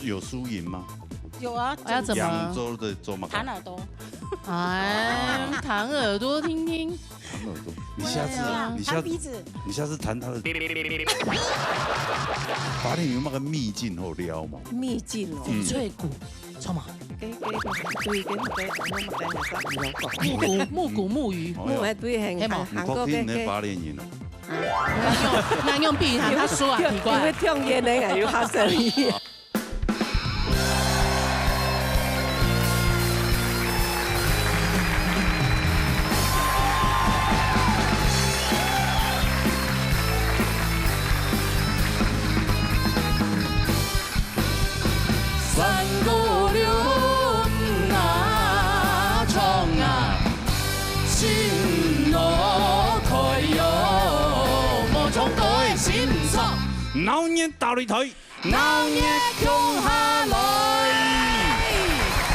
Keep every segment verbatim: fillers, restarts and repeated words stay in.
有輸贏嗎？有啊，哎，要怎麼？揚州的做麼个？彈耳朵。哎，彈耳朵聽聽。彈耳朵，你下次，對啊，你下，彈鼻子。你下次彈他的。法令有那个秘境好撩吗？秘境哦。嗯。翡翠谷，什么？给，给，给，给，给，木谷，木谷，木鱼。哎呦。木鱼，對，很，嘿嘛。很，很過，你確定你个法令贏了？啊。那用，那用避谈，他輸啊，奇怪。因為，因為跳远的，有發生。三五六啊，衝啊，新路開喲，無衝過个新路。鬧熱打擂台。 鬧熱共下來。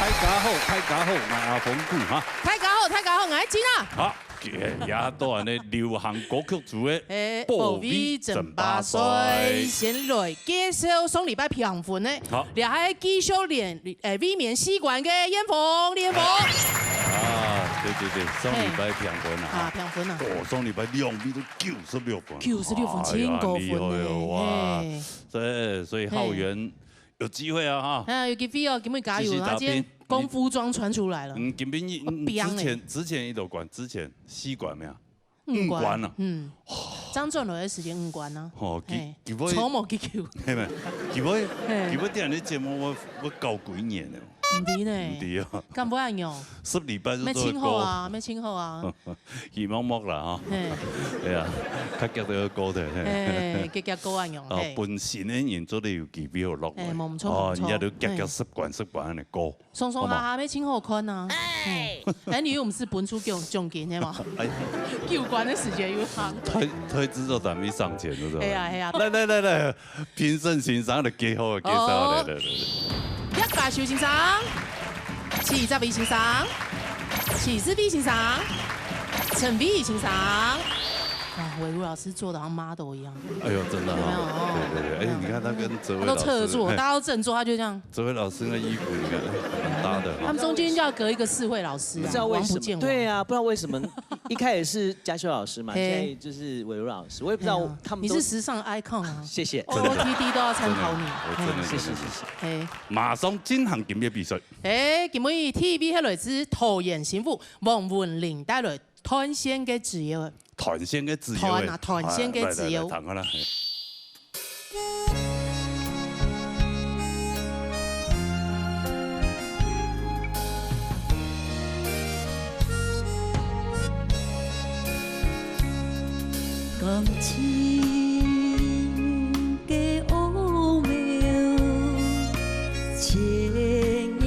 大家好，大家好，𠊎阿峰牯哈。大家好，大家好，𠊎金啊。好，今日到恁呢流行歌曲組个哎，保衛爭霸賽。保衛爭霸賽。先來介紹上禮拜平分个，好。這下繼續連，哎，衛冕四冠个燕峰，李燕峰。啊，對對對，上禮拜平分啊。嘿。啊，平分啊。哦，上禮拜兩位都九十六分。九十六分，哎呀，真高分呢，厲害哦，哇。嘿。 所以，所以浩源有機會啊，哈。哎，有機會哦，今日加油，繼續打拼。他今天功夫裝穿出來了。嗯，今日，嗯，我拼欸。之前，之前一斗冠，之前四冠沒有？五冠。五冠了。嗯。張轉來个時間五冠啊。哦，佢，嘿。佢會，籌謀幾久？嘿，沒，佢會，嘿。佢會聽你節目，我，我搞幾年了。毋知呢。毋知啊。敢會恁樣？十禮拜就做得過。沒請好啊，沒請好啊。 希望莫啦，吼。嘿。對啊，較遽都要過的，嘿。嘿，遽遽過恁樣，哦，嘿。本身个人做得有機會好落來。哎，無錯，哦，無錯。人家都遽遽十關，嘿。十關恁呢過。爽爽啦，好無？還沒請好看啊。哎。嗯。男女又毋係本初獎，獎金，係無？哎。九關个時間有行。推，推製作單位上前，對不對？哎呀，哎呀。來，來，來，來， 評審先生來介紹，介紹，哦。來，來，來，來。葉家修先生，徐澤偉先生，徐志偉先生，陳偉先生。哇，偉如老師做得像model一樣。哎呦，真的哈。有沒有？對，對，對。哎，你看他跟哲偉老師，他都側坐，嘿。大家都正坐，他就這樣。哲偉老師那衣服，你看，很搭的哈。他們中間就要隔一個世慧老師啊，不知道為什麼，王不見王。對啊，不知道為什麼，一開始是家修老師嘛，嘿。現在就是偉如老師，我也不知道他們都，哎呀，你是時尚icon啊。謝謝。O O T D都要參考你。真的，我真的，嘿。謝謝，謝謝。嘿。馬上進行今日比賽。哎，今日第一位係來自桃園新屋，王文玲帶來斷線个自由。斷線个自由，斷啊，哎。斷線个自由。哎，來，來，來，彈看啦，嘿。 感情个奧妙，千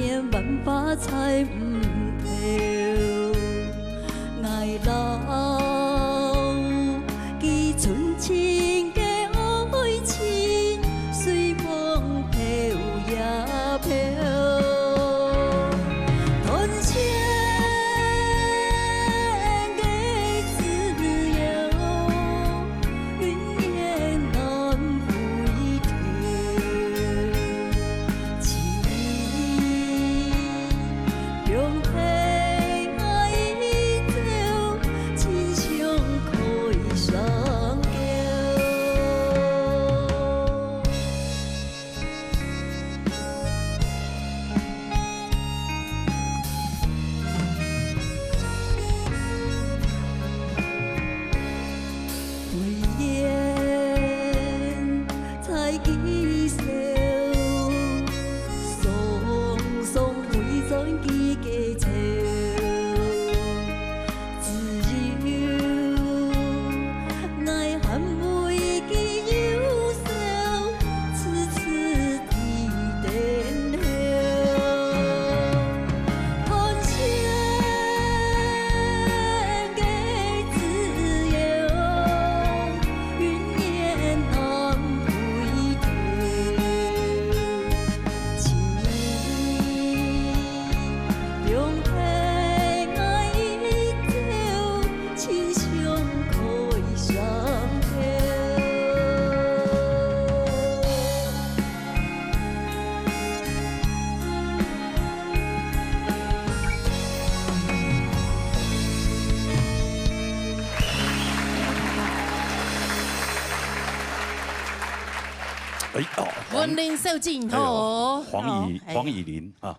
言萬語猜毋透。𠊎摎佢純情个愛情，隨風飄呀飄。斷線个自由，永遠難回頭。情義永遠林秀静，哎呦，吼。黄以，哦，哎。黄以玲啊。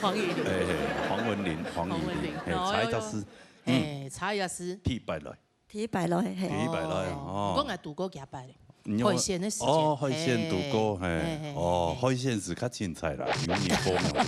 黄以玲。哎，黄文玲，黄以玲，黄文玲，哎，哦，差一只字。哎，嗯。差一只字。第一擺來。第一擺來，嘿。第一擺來，哦。哦。毋過𠊎堵過幾擺咧。你有海鮮个時間。哦，海鮮堵過，嘿，嘿，嘿，嘿，哦，嘿。海鮮係較凊彩啦，有你講啊。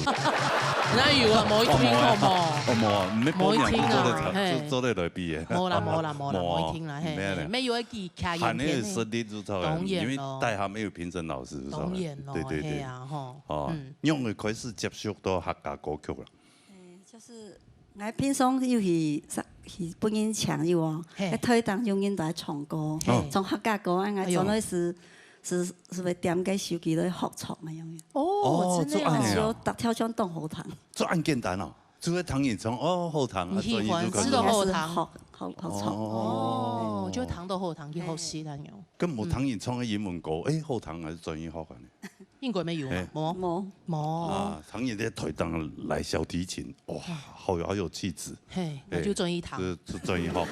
哪有啊，無一定好無？哦，無啊，毋係無一定啊，無一定啊，做得，嘿。做，做得來比个。無啦，無啦，無啦，無啊，無一定啦，嘿，毋係咧。嘿，沒有一個卡影片，還有實力就出來，當然咯。因為大學沒有評審老師，就出來。當然咯，對，對，對。嘿啊，吼，哦，嗯。仰會開始接觸到客家歌曲啦？ 欸，就是𠊎平常有去上，去分人唱有無？嘿。該台當中人都愛唱歌，嘿。唱客家歌，啊，𠊎哎喲。專門係，係，係會點个手機來學唱个樣。哦，哦，真的哦。做恁樣啊。就跳，跳上當好聽。做恁簡單哦，就會聽人唱，哦，好聽，啊，你喜歡，專業就可以。知道好聽。學，學，學唱。哦，就聽到好聽，去學習恁樣。嘿。跟無聽人唱个英文歌，嗯。欸，好聽還係專業好聽呢？ 應該沒有嘛，嘿。無？無。無。啊，聽人在台當來小提琴，哇，好有，好有氣質。嘿，那就專業聽。欸，這，這專業好。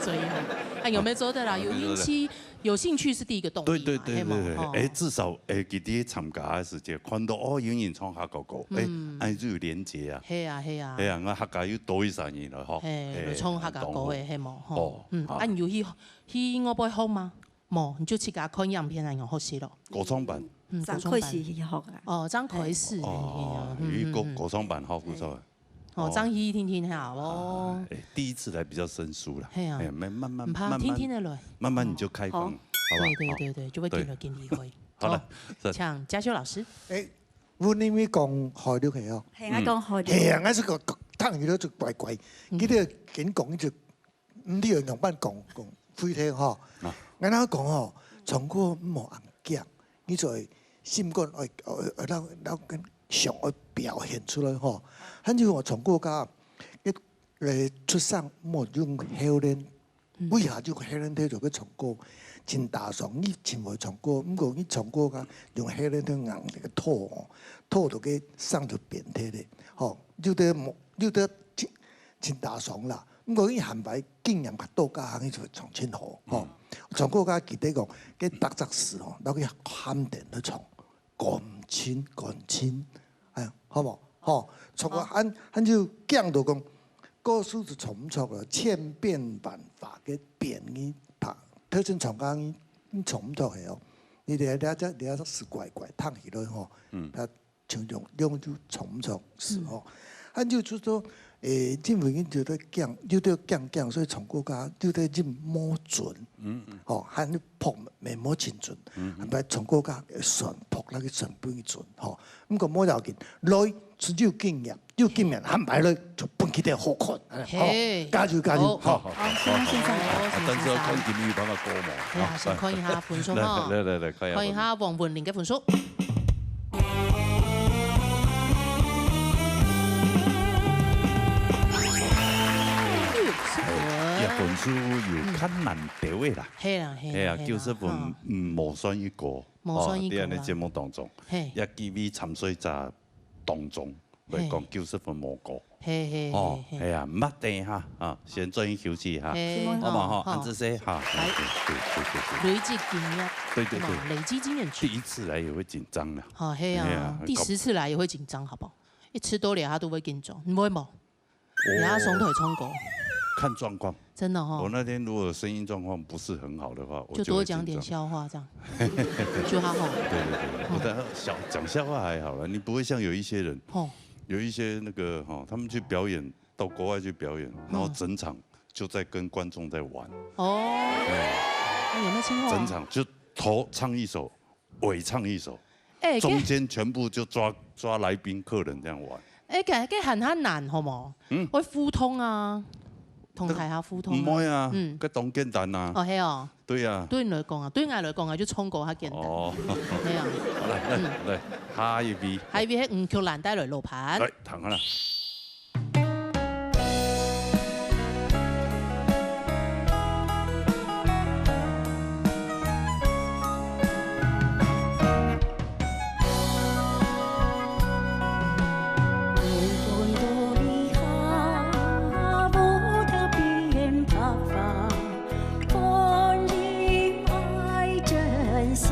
專業好。啊，有沒有做得啦？有有沒有做得？有興趣，有興趣是第一個動力嘛，對，對，對，嘿嘛，對，對。吼。欸，至少，欸，佢在參加个時節，看到，哦，有人唱客家歌，欸，嗯。恁樣就有連結啊。嘿啊，嘿啊。嘿啊，𠊎客家又多一儕人了，吼。嘿，嘿，有唱客家歌个，當好。嘿嘛，吼。哦，嗯，好。啊，你有去，去外背學嗎？ 無，你就自家看影片恁樣學習咯。歌唱班。嗯，正開始去學啊。歌唱班。哦，正開始，哦，嘿啊，嗯，有一個，嗯，嗯。歌唱班學過出來。哦，哦。正去聽聽下，哦。啊，欸，第一次來比較生疏啦。嘿啊。欸，慢，慢慢，毋怕，慢慢，聽聽仔來。慢慢你就開放，哦。好不好？對，對，對，對，就會緊來緊厲害。好了，好，是。請嘉修老師。欸，阮因為講海陸个哦。嘿，𠊎講海陸。嘿啊，𠊎係講，講，聽起來就怪怪。嗯。記得緊講一句 你愛仰般講，講會聽吼。啊。𠊎那講吼，唱歌毋好恁驚，你就愛心肝愛，愛，愛，愛，愛，愛想愛表現出來吼。還有吼，唱歌家，一，呃，出聲莫用喉嗹，嗯。為啥用喉嗹就去唱歌？真打爽，你真會唱歌，毋過你唱歌家用喉嗹去硬那個吐吼，吐到个聲就變忒咧，吼，有的無，有的真，真打爽啦。 毋過，佢下擺經驗較多，加行佢就會唱真好，吼。嗯。唱歌家記得講，該逐隻字吼，摎佢喊等來唱，感情，感情，哎，好無？吼，唱歌，好。恁，恁就驚到講，歌詞就唱毋著了，千變萬化个變，你怕，特徵唱歌你，你唱毋著个哦。你這，這，這，這是怪怪，聽起來吼，嗯。他 像用，用就唱毋著字吼。嗯。恁就，就說，欸，因為𠊎就在講，就在講講，所以唱歌家就在認無準。嗯，嗯。吼，還拍袂無清準，嗯，嗯。還唱歌家算拍那個算不準，吼。毋過無要緊，來，自有經驗，有經驗，下擺來就分佢兜好看，吼。嘿。加油，加油，好。吼。好，好，好，好，先生，先生。啊，但是要看今日有辦法過嗎？哎呀，先看一下分數哈。來，來，來，來，看一下分數。看一下王文玲个分數。 哎，這分數有較難得个啦。嗯。係啊，係啊，係啊，係啊，九十分，哈。嗯，無算一個。無算一個啦。哦，在𠊎等節目當中，係。也幾位參賽者當中來講，係。九十分無過。係，係，哦，係，係。係啊，毋好等一下啊，先轉去休息一下。係，好嘛，吼，好。恁仔細哈。來。對，對，對，對，對。累積經驗，對，對，對。好嘛，累積經驗值。第一次來也會緊張的。好，係啊，係啊，第十次來也會緊張，好不好？ 一次到了，他都會緊張，你會無？哦。你要上台唱歌。看狀況。真的哦。我那天如果聲音狀況不是很好的話，我就會緊張。就多講點笑話這樣。就好吼。對，對，對，對。嗯。我在笑，講笑話還好啦，你不會像有一些人，吼。有一些那個，吼，他們去表演，到國外去表演，然後整場就在跟觀眾在玩。哦。對。那有沒有聽過啊？整場就頭唱一首， 尾唱一首，欸，中間全部就抓，抓來賓、客人這樣玩。欸，這，這還較難，好無？嗯。會互動啊，同台下互動啊。毋會啊，嗯。這當簡單啊。哦，係哦。對啊。對你來講啊，對𠊎來講啊，就唱歌較簡單。哦。係啊。好，來，來，嗯。來，下一位。下一位係吳菊蘭帶來羅盤。來，聽下啦。 歡迎愛真香。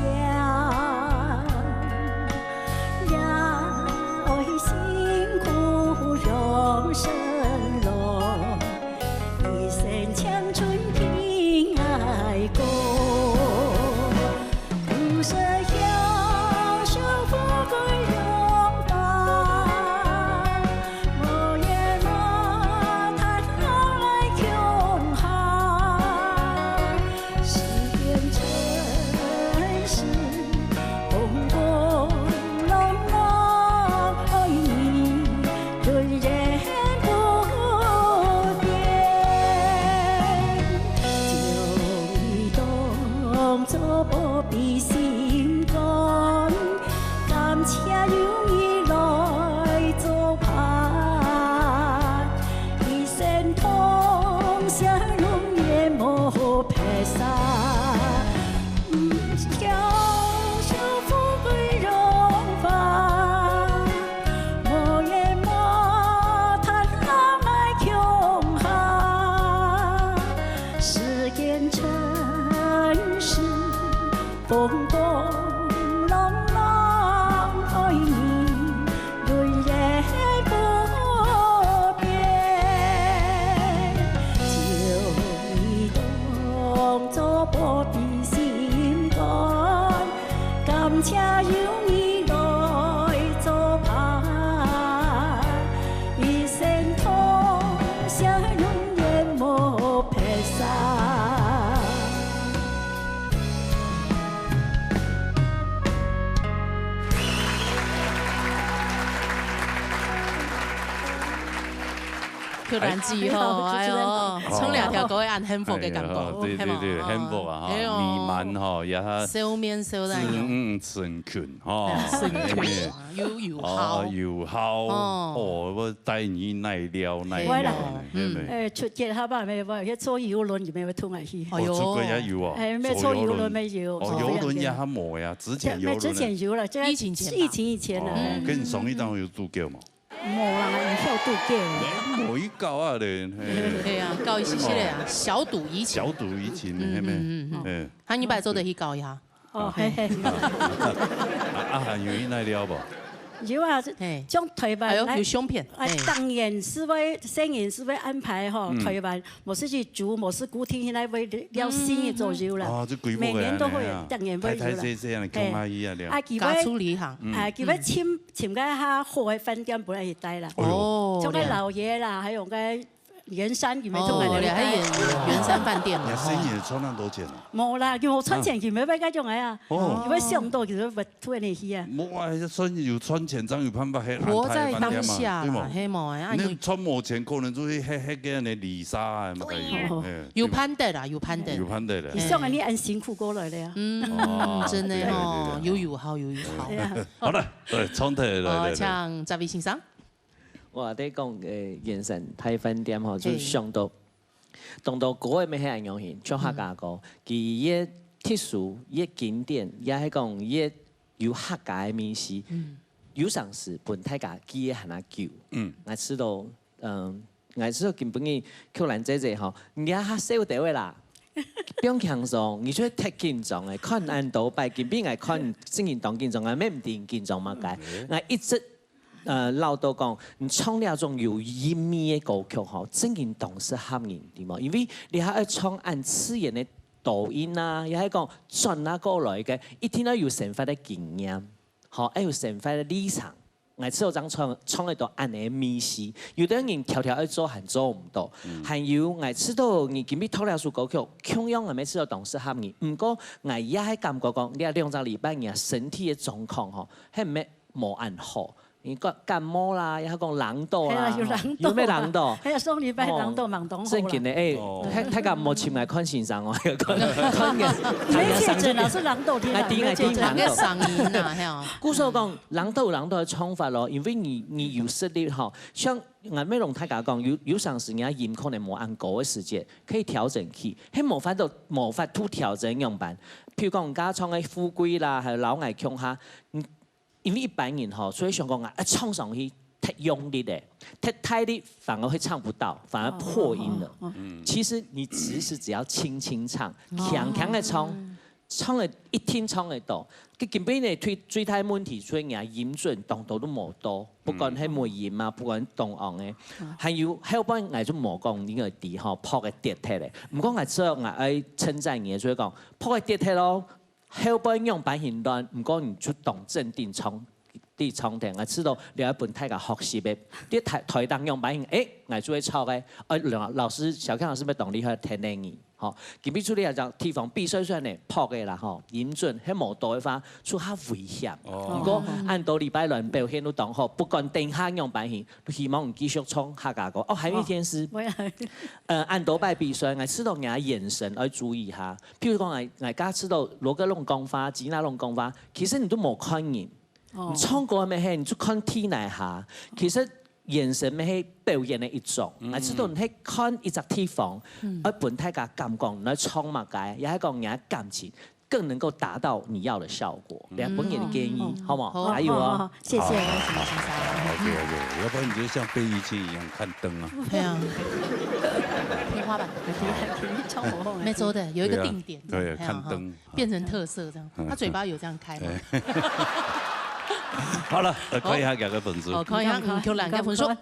突然之間吼，哎喲，唱這條歌會恁幸福个感覺，哎喲，對，對，對，係無？幸福啊，吼，哎喲，美滿吼，也笑面笑到，嗯，嗯，神群吼，神群，哎，有，有效。哦，有效，哦。哦，𠊎帶你奈了，奈了，喂啦，係無？嗯。哎，出去好吧，無，無，去坐郵輪，你們會通下去。哎喲。哦，出國也有哦，哎，沒坐郵輪，坐郵輪。沒有，哦，坐飛機。郵輪也還沒呀，之前郵輪呢？沒，之前有了，這個疫情前吧。疫情以前了。哦，嗯，嗯，嗯。跟你上一檔有度過嗎？ 無啦，毋曉度假。無一搞啊咧，嘿。係啊，搞一息息个啊，小賭怡情。小賭怡情，嗯，係咩？嗯，嗯，嗯。嘿。下禮拜做得去搞一下。哦，嘿，嘿。啊，啊，還有去哪了無？有啊，嘿。像台灣，哎喲，來，有相片，啊，嘿。當然係會，當然係會安排吼，嗯。台灣，無係去住，無係固定，現在會了新的左右啦。嗯，嗯，嗯。哦，這規劃个每年都會有，啊，當然會有啦。大大細細啊，嘿。共下去啊，了。啊，佢會，加出旅行。嗯。啊，佢會請 尋個較好个飯店分佢去待啦。哎喲。哦，像該老爺啦，還有該圓山，佢們都來哦，該，還有圓山飯店嘛，呀，生意賺恁多錢啊？無啦，佢無賺錢，啊。佢們愛該種个啊。哦。佢會想到，佢就會突然去啊。無啊，算有賺錢，正有辦法，嘿，活在當下啦，安排飯店嘛，對無？係無？啊，你你賺無錢，可能就去歇，歇个恁呢旅社啊，麼个有，對呀。嘿，有辦得啦，有辦得。有辦得啦。你想啊，你恁辛苦過來了呀。嗯，哦，真的哦，對，對，對。有有好，有有好。對啊。好了，對，重頭來，哦，來，來。請這位先生。 我在講，呃，圓山大飯店吼，就係想到，當多歌仔乜係恁樣形，像客家歌，佢越特殊、越經典，也係講越有客家个味緒。嗯。有成時分大家記得還較久。嗯。𠊎知道，嗯，𠊎知道今晡日曲蘭姐姐吼，你也較笑得个啦。不用輕鬆，你就忒緊張个，看恁多擺，今晡日𠊎看正經當緊張，𠊎乜毋知緊張麼个。嗯。𠊎一直 呃，恅著講，你唱這種有韻味个歌曲吼，正經當適合你，對無？因為你還愛唱恁自然个倒音啊，也係講轉啊過來个，一定愛有生活个經驗，吼，愛有生活个歷程，𠊎知道正唱，唱得到恁呢味緒。有兜人條條愛做，還做毋到。嗯。還有，𠊎知道你今晡日挑這首歌曲，共樣𠊎乜知道當適合你。毋過，𠊎也係感覺講，你這兩隻禮拜你个身體个狀況吼，係毋係無恁好？ 你感，感冒啦，也講冷著啦，係啊，有冷著。有無冷著？係啊，上禮拜冷著，哦，蠻當好啦。正經个，哎，哦。大，大家莫尋𠊎看先生哦，看，看人，沒確診啊，係冷著天啊，哎，對，哎，對，沒確診。冷著。該聲音啊，係哦。故所講，冷著有冷著个唱法咯，因為你，你有實力吼，像𠊎乜同大家講，有，有成時你个音可能無恁高个時節，可以調整去，係無法度，無法度調整仰般？譬如講，你剛剛唱个富貴啦，還有老外共下，你 因為一般人吼，所以想講啊，啊，唱上去忒用力咧，忒大力反而會唱不到，反而破音了。哦，哦，哦。嗯。其實你只是只要輕輕唱，哦。輕輕个唱，唱了一定唱得到。佢根本呢，最，最大問題，所以你个音準當多都無到，不管係尾音啊，不管中央个，哦。還有，還有，不然𠊎就無講，你个底吼，拍个跌忒咧。毋過𠊎知道，𠊎愛稱讚你，所以講，拍个跌忒咯。 後背仰般形亂，毋過你就當鎮定唱，在唱定，𠊎知道你愛分大家學習个。你台，台頂仰般形，誒，𠊎就會唱个。呃，老，老師，小康老師會當厲害，聽得你，吼。今晡日出去這地方比賽，雖然呢，拍个啦，吼，音準，係無到个話，就較危險。哦。毋過，恁多禮拜六表現都當好，不管等下仰般形，都希望你繼續唱客家歌。哦，還有一件事，哦，我也呃，恁多擺比賽，𠊎知道你个眼神愛注意下。譬如講，𠊎，𠊎假知道羅哥攏講話，吉娜攏講話， 其實你都無看人，哦。你唱歌乜係，你就看地泥下。其實眼神乜係表演个一種，嗯。啊，這種係看一隻地方，嗯。愛分大家感覺你愛唱麼个，也係講你个感情，更能夠達到你要的效果。嗯。這本人个建議，嗯。好無？好。加油哦！好，好，好，謝謝。好，好，好，OK，OK，要不然你就像費玉清一樣看燈啊。對啊。天花板。唱不紅。沒錯的，有一個定點。對啊，對啊，嘿啊，看燈。哈。 變成特色這樣。嗯。他嘴巴有這樣開嗎？對。好了，呃，看一下兩個分數。哦，看一下，嗯，扣兩個分數。啊？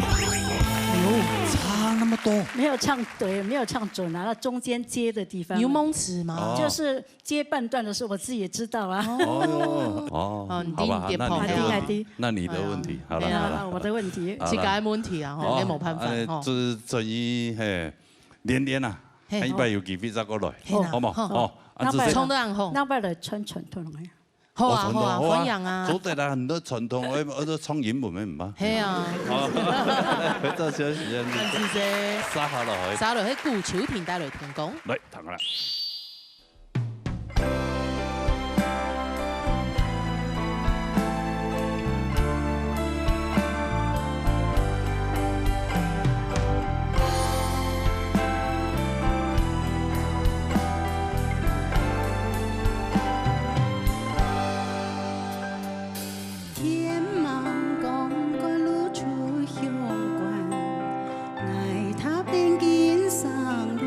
哎呦，差那麼多。沒有唱對，沒有唱準啊，那中間接的地方。有蒙詞嗎？哦。就是 接半段的時候，我自己也知道啊。哦，哦，哦，你好吧，那你的問題，那你的問題，哎呀，好了，好了。沒有啦，我的問題。好了。自家个問題啊，吼，哦，沒有辦法，哎，吼。這是爭議，嘿，連連啊，嘿，他一般有機會再過來，嘿啦，好嗎？吼。哦，啊，那不然，這是衝得很紅。那不然來串串，串串，哎。好啊，好啊，傳統好啊，歡迎啊。做得啦，很多傳統，我，我都唱英文的嘛。係啊。好，這些時間，感謝。續下落去。續落去，古秋婷帶來天光。來，聽啦。 天吂光，趕路出鄉關，𠊎踏遍金山路，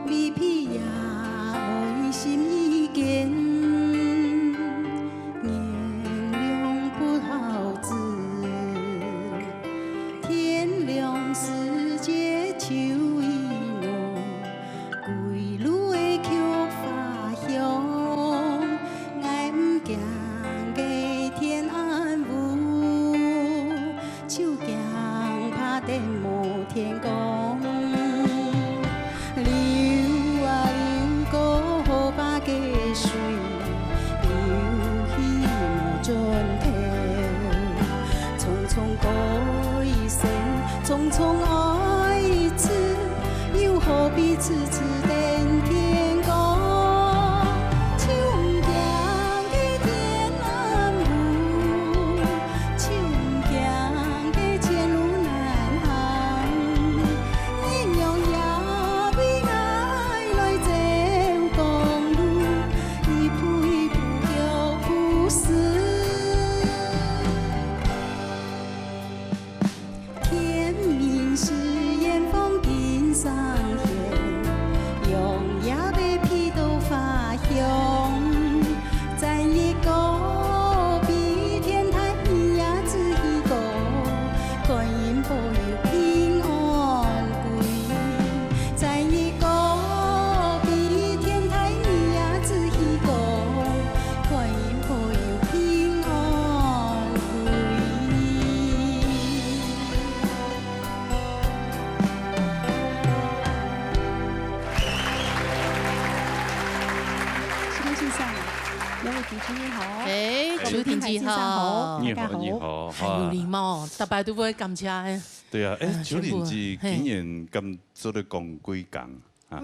未必也愛心已堅。炎涼不孝子，天涼時節秋意濃。 歸路个菊花香，𠊎毋驚該天暗烏，就驚怕等無天光。流啊流過河壩个水，流去無轉頭。 匆匆過一生，匆匆愛一次，又何必痴痴等天光？就毋驚該天暗烏，就毋驚該前路難行。人樣也為𠊎來走光路，一步一步腳步實。 天明時，煙火金山現，揚葉仔披到花香。讚一個比天大，你也知一個，觀音保佑平安歸。讚一個比天大，你也知一個， 觀音保佑平安歸。先生，兩位主持人好。哎，秋婷姐好。你好，大家好。你好，很有禮貌，大家都會感謝。對啊，哎，哎，秋婷姐，全部，嘿。今年敢做得講幾講？ 啊，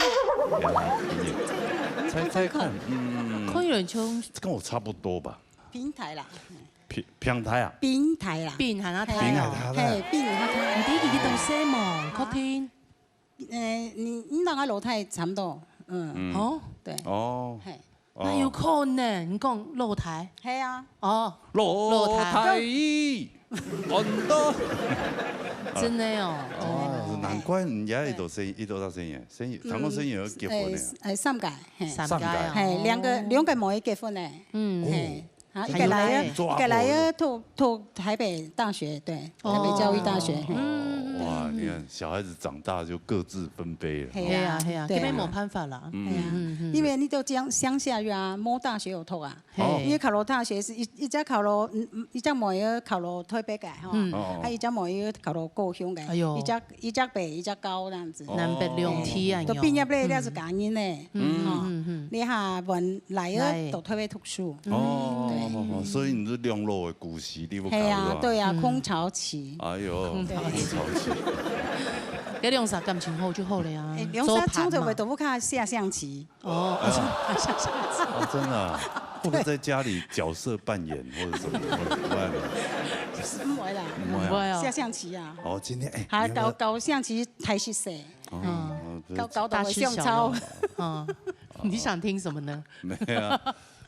猜猜看，嗯，可以了，就跟我差不多吧。平台啦。平，平台啊？平台啦。平台啦，平台啦。嘿，平台啦。你第一个到什麼？客廳。呃，你，你那个楼台差不多，嗯。嗯。哦。對。哦。嘿。哦。那有可能，你講露台？嘿啊。哦。露台。露台。 很多。真的哦，哦，真的哦。難怪人家一多聲音，一多大聲音，聲音，嗯，唐國聲音有結婚的啊。呃，呃，三屆，嘿。三屆哦。三屆。嘿，兩個，兩個妹結婚的。嗯。嘿，啊，一個來，還有來。一個來讀，讀台北大學，對，哦。台北教育大學，嘿。嗯，嗯，嗯。哇，你看，小孩子長大就各自分飛了。嘿啊，嘿啊，嘿啊，對啊。根本沒辦法啦。嗯。嘿啊，嗯，嗯，嗯。因為你都鄉，鄉下去啊，無大學有讀啊。 哦。嘿。因為考落大學係一，一隻考落，嗯，嗯，一隻妹仔考落台北个吼，嗯。哦。啊，一隻妹仔考落高雄个，哎喲。一隻，一隻北，一隻高這樣子。南北兩地啊，都畢業了，嗯。這係嫁人呢。嗯。吼，嗯，嗯。你還來，來。到台北讀書。哦，對。哦，哦，所以你這兩老的故事，你有考慮啊？嘿啊，對啊，嗯。空巢期。哎喲，空巢期。空巢期。該兩儕感情好就好了啊。哎，兩儕衝突會都不卡下象棋。 哦，啊，哦，真的啊，不能在家裡角色扮演或者什麼，不會，不會。毋會啦。毋會啊。毋會哦。下象棋啊。哦，今天，哎，還搞，你那個搞象棋太實勢。哦，嗯。搞，搞到我想操。大事小用。嗯，你想聽什麼呢？沒有啊，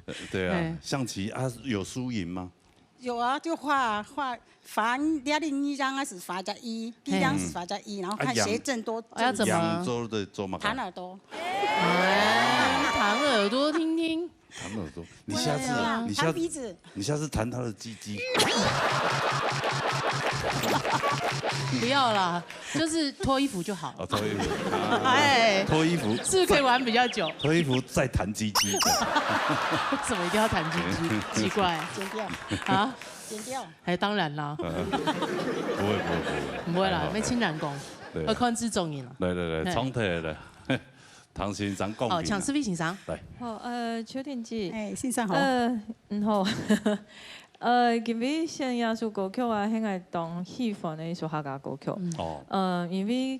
呃，對啊，哎。象棋啊，有輸贏嗎？ 有啊，就畫，畫，反正你兩張還係畫隻一，第一張係畫隻一，然後看誰正多，啊，要怎麼？正多。揚州的走馬看。彈耳朵。哎，彈耳朵聽聽。彈耳朵，你下次，對啊，你下，彈鼻子。你下次彈他的雞雞。不要啦，就是脫衣服就好。哦，脫衣服。哎，脫衣服。是不是可以玩比較久？脫衣服再彈雞雞。為什麼一定要彈雞雞？奇怪。剪掉。啊？ 剪掉。哎，當然啦。嗯，不會，不會，不會。毋會啦，還好。愛盡量講，對。愛看製作人啦。來，來，來，嘿。長腿的，唐先生講哦，明啊。請思維先生。來。好，呃，秋婷姐。哎，先生好。呃，嗯，好。呃，今晡日選這首歌曲啊，係𠊎當喜歡个一首客家歌曲。嗯。哦。呃，因為，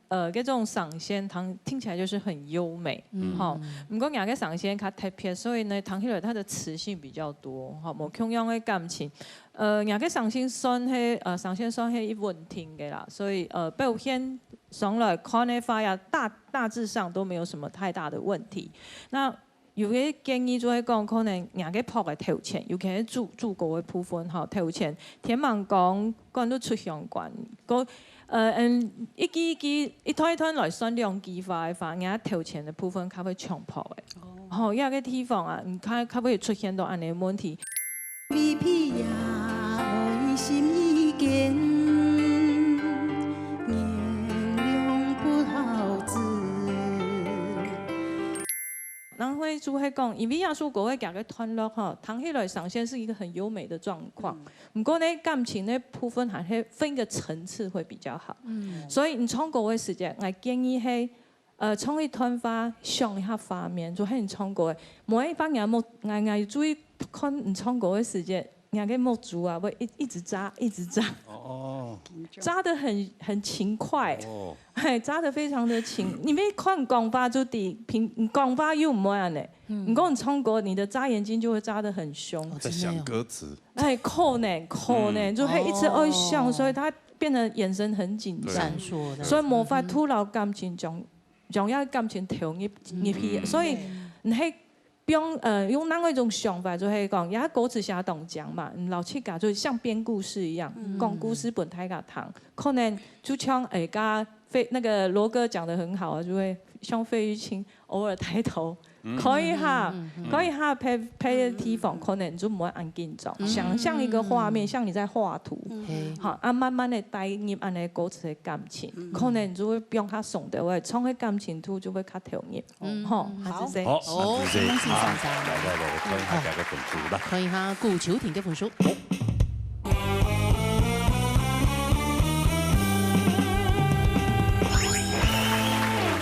呃，這種聲線聽，聽起來就是很優美，嗯。吼。毋過若个聲線較特別，所以呢，聽起來它的磁性比較多，吼，無共樣个感情。呃，若个聲線算係，呃，聲線算係穩定个啦，所以，呃，表現上來看个話呀，大，大致上都沒有什麼太大的問題。那 有个建議就係講，可能若个拍个頭前，尤其係主，主歌个部分吼，頭前天門講，講到出鄉關，个，呃，嗯，一句一句，一段一段來算兩句話个話，若頭前个部分較會重拍个。哦。吼，這个地方啊，你看較會出現到恁樣个問題。 然後就係講，因為這首歌个佢个段落吼，聽起來聲線是一個很優美的狀況，嗯。毋過呢，感情个部分還係分一個層次會比較好。嗯。所以你唱歌个時節，𠊎建議係，呃，唱一段話，想一下畫面，就係你唱歌个。每一擺𠊎目，𠊎，𠊎注意看你唱歌个時節， 若个目珠啊，會一，一直眨，一直眨。哦。眨得很，很勤快。哦。嘿，眨得非常的勤。你沒看講話就知，平，講話又毋會恁樣。嗯。你講你唱歌，你的眨眼睛就會眨得很兇。哦，在想歌詞。真的哦。哎，可能，可能，嗯。就會一直愛想，哦。所以它變得眼神很緊張。對。閃爍的。所以無法度摎感情將，將這感情投入，入去。嗯。所以，你係 用，呃，用另外一種想法，就係講，這歌詞寫當靚嘛，嗯，摎自家就像編故事一樣，嗯。講故事分大家聽。可能就像，欸，剛剛費，那個羅哥講得很好啊，就會像費玉清偶爾抬頭，嗯。看一下，嗯，嗯，嗯。看一下別，別个地方，嗯，嗯，嗯。可能就毋會恁緊張。嗯。想像一個畫面，嗯。像你在畫圖，嗯。嘿。好，啊，慢慢地帶入恁樣歌詞个感情，嗯。可能就會比較鬆的，會唱个感情度就會較投入。 嗯，吼，嗯。好。下次再。好，好，下次再。下次再。啊，來，來，來，看一下大家个分數，來。看一下顧秋婷个分數。好。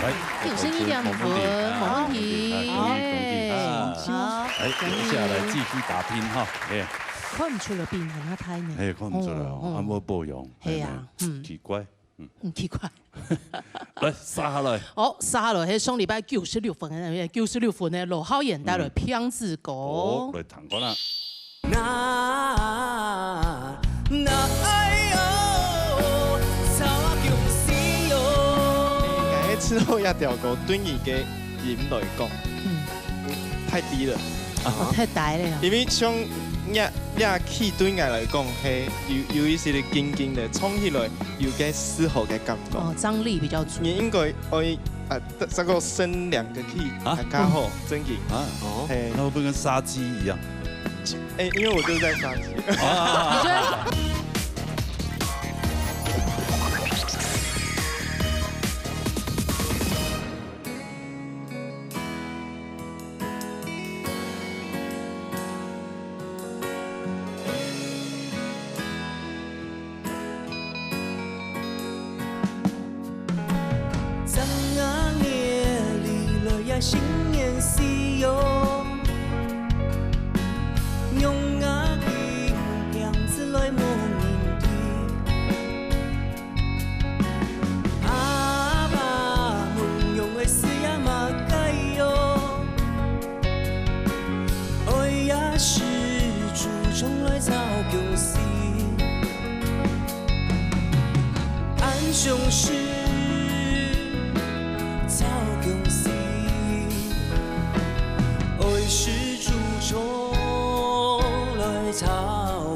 來，九十一點五分，無問題，無問題。好，恭喜，恭喜，恭喜。好，來，接下來繼續打拼哈，哎。看毋出來比人較大呢。哎，看毋出來哦，哦，哦。啊，無保養。係啊，哎，嗯。奇怪。 嗯，奇怪。來，續下來。好，續下來，係上禮拜九十六分个，九十六分个羅浩賢帶來《嗯。病子歌》。哦，來聽看啊。那，那，哎喲，操啊，恭喜喲。應該係知道這條歌對你个音來講，嗯。太低了。哦，太低了。因為像這，這key對𠊎來講，係有，有一些个緊緊个，唱起來 有个適合个感覺。哦，張力比較足。你應該愛，啊，再，再過升兩個key，啊？還較好，嗯。正經。啊？哦。嘿。那會不會跟殺雞一樣？哎，因為我就是在殺雞。啊。你覺得？ 正月裡來呀新年時喲，娘啊今病子來無人知。阿爸問娘个事呀麼个喲， 愛呀是祖宗來操恭喜，恁相思操恭喜，愛是祖宗來操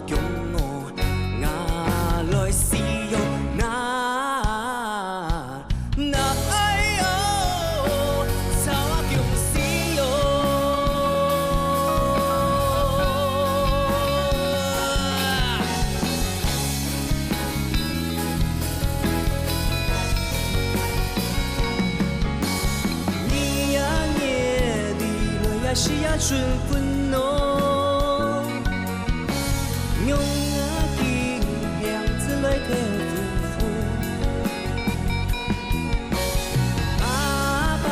恭喜，𠊎來使用𠊎 那哎喲，操啊恭喜喲！你呀，你的來呀，是呀，春分喏。娘啊，今天子來投夫婦。 阿爸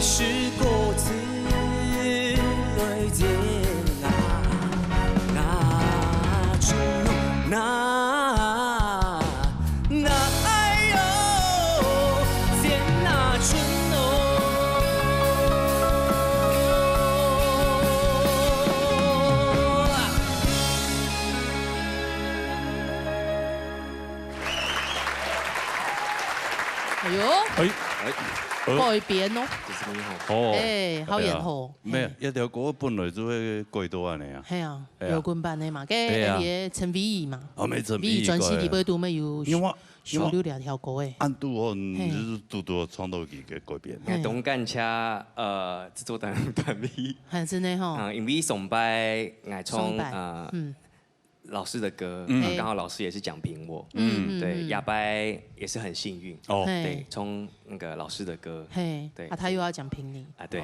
是果子來接納，拿出，拿，拿，哎喲，接納出哦。哎喲，哎，哎，改編哦。就是你好。哦，哎，好演吼。哎呀，沒有，嘿。一條歌本來就會改到恁樣啊。係啊，哎呀。搖滾版的嘛，該，哎呀。那個陳偉霆嘛。哦，沒錯，偉霆專輯裡背都沒有因為，收錄兩條歌誒。因為按度哦，你就是嘟嘟創作一個改編。嘿。哎，當感謝，呃，製作單位團隊。還真的吼。啊，因為上擺，𠊎唱，上擺，呃，嗯。 老師的歌，嗯。啊，剛好老師也是講評我。嗯。對，嗯，嗯。下擺也是很幸運。哦。嘿。對，唱那個老師的歌。嘿，對。啊，他又要講評你。啊，對。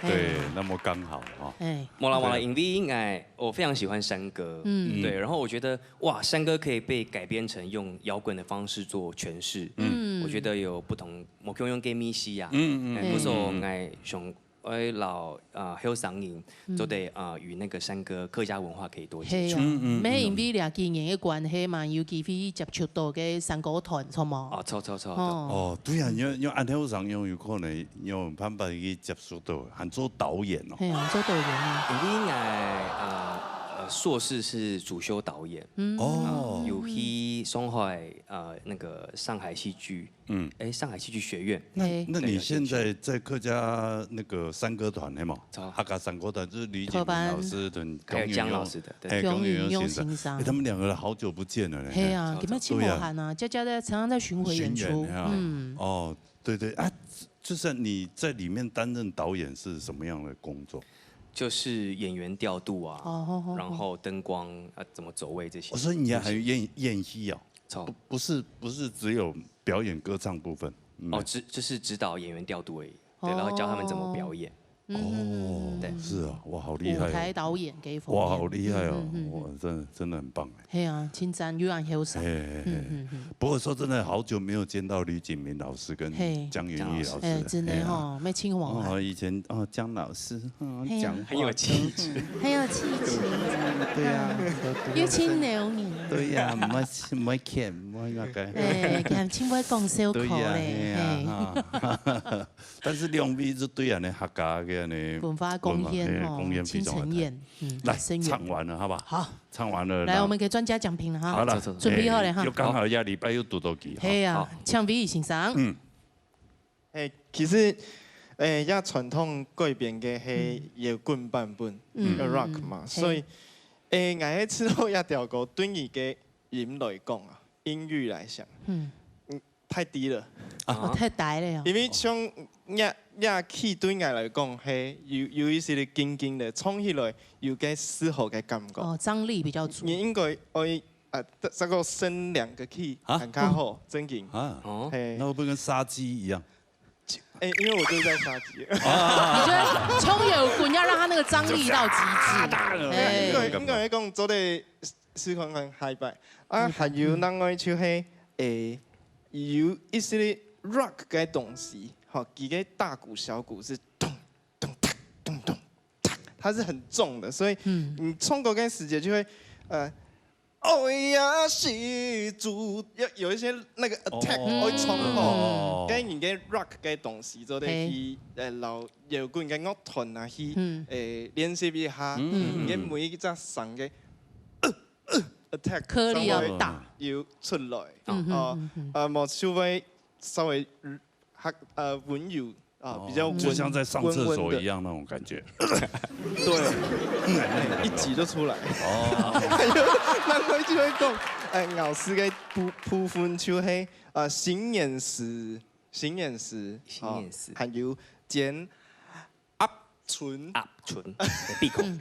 對，那麼剛好哈。哎。無啦，無啦，對。因為應該我非常喜歡山歌。嗯。對，然後我覺得，哇，山歌可以被改編成用搖滾的方式做詮釋。嗯。我覺得有不同，無共樣个味緒啊。嗯，嗯，哎，嗯，故所，嗯，嗯。𠊎想 愛摎，呃，後生人做得，嗯。呃，與那個山歌、客家文化可以多接觸。係啊，嗯，嗯，嗯。乜因為這幾年个關係嘛，有機會接觸到个山歌團，著無？哦，著，著，著，著。哦。哦，對啊，因為，因為恁後生，有可能有辦法去接觸到，還做導演哦。係啊，做導演啊。因為𠊎，呃，呃，碩士是主修導演。嗯。哦。啊，有去上海，呃，那個上海戲劇 嗯。哎，上海戲劇學院。那，哎。那你現在在客家那個山歌團，係嗎？著。客家山歌團，就是呂錦明老師跟還有江老師的，對。哎，江雲雄先生。江雲雄先生。哎，他們兩個人好久不見了呢。係啊，著，著。佢等真無閒啊，對啊。家家在，常常在巡迴演出。巡演啊。嗯。哦，對，對，啊，就是你在裡面擔任導演是什麼樣的工作？就是演員調度啊，哦，好，好，好。然後燈光，呃，怎麼走位這些。哦，所以你還有演，就是演戲哦？著。不，不是，不是只有表演歌唱部分。嗯。哦，指，就是指導演員調度而已，對，哦。然後教他們怎麼表演。哦，對。是啊，哇，好厲害哦。舞台導演个方面。哇，好厲害哦，嗯，嗯，嗯，嗯。哇，真的，真的很棒哎。係啊，真正又恁後生。嘿，嘿，嘿。嗯，嗯，嗯。不過說真的，好久沒有見到呂錦明老師跟嘿。江雲逸老師了。哎，真的吼，嘿啊。乜親和啊。哦，以前，哦，江老師，哦，係啊。講話很有氣質。很有氣質。對啊，又親牛年。對啊，毋愛，毋愛欠，毋愛那個。哎，看，真會講笑口咧，對啊，嘿啊，嘿。哈。但是兩位是對恁呢客家个呢，文化貢獻吼，文化貢獻非常的大。真深遠，嗯，來，深遠。唱完了，好吧？好。唱完了，來，那我們給專家講評了哈。好了，準備好了哈。哎，又剛好下禮拜又堵到佢，哈。係啊，好。請偉霆先生。嗯。 嘿，其實，誒，這傳統改編个係搖滾版本，嗯。个rock嘛，嗯，嗯，嗯。所以，誒，𠊎係試著這條歌對你个音來講啊，音域來講，嗯。嗯，太低了。哦，太低了哦。因為像這，這曲對𠊎來講，係有，有一些个緊緊个，唱起來有个嘶吼个感覺。哦，張力比較足。你應該愛，啊，再，再過升兩個key，啊？還較好，正經。啊？哦。嘿。那會不會跟殺雞一樣？ 哎，因為我就是在殺雞。你就會衝有滾，要讓它那個張力到極致。哎。應該，應該講做得試看看下一擺。啊，還有另外就係，哎，有一些rock个東西，吼，佢个大鼓小鼓是咚咚咚咚咚，它是很重的，所以你唱歌个時節就會，呃， 哦呀，是主，要有一些那個attack，哦。會衝吼。哦。跟你个rock个東西做得去，嘿。呃，摎搖滾个樂團啊，去，嗯。誒，練習一下，嗯。你个每一隻聲个，呃，呃，attack，顆粒要大。稍微有出來。嗯哼，哦，嗯哼。呃，無就會稍微，嗯，較，呃，溫柔 啊，哦，比較溫，就像在上廁所一樣那種感覺。溫溫的。對，一擠就出來。哦。還有，另外就會講，哎，老師个部，部分就係，呃，新年時，新年時，新年時。哦，還有剪鴨唇。鴨唇，鼻孔。嗯。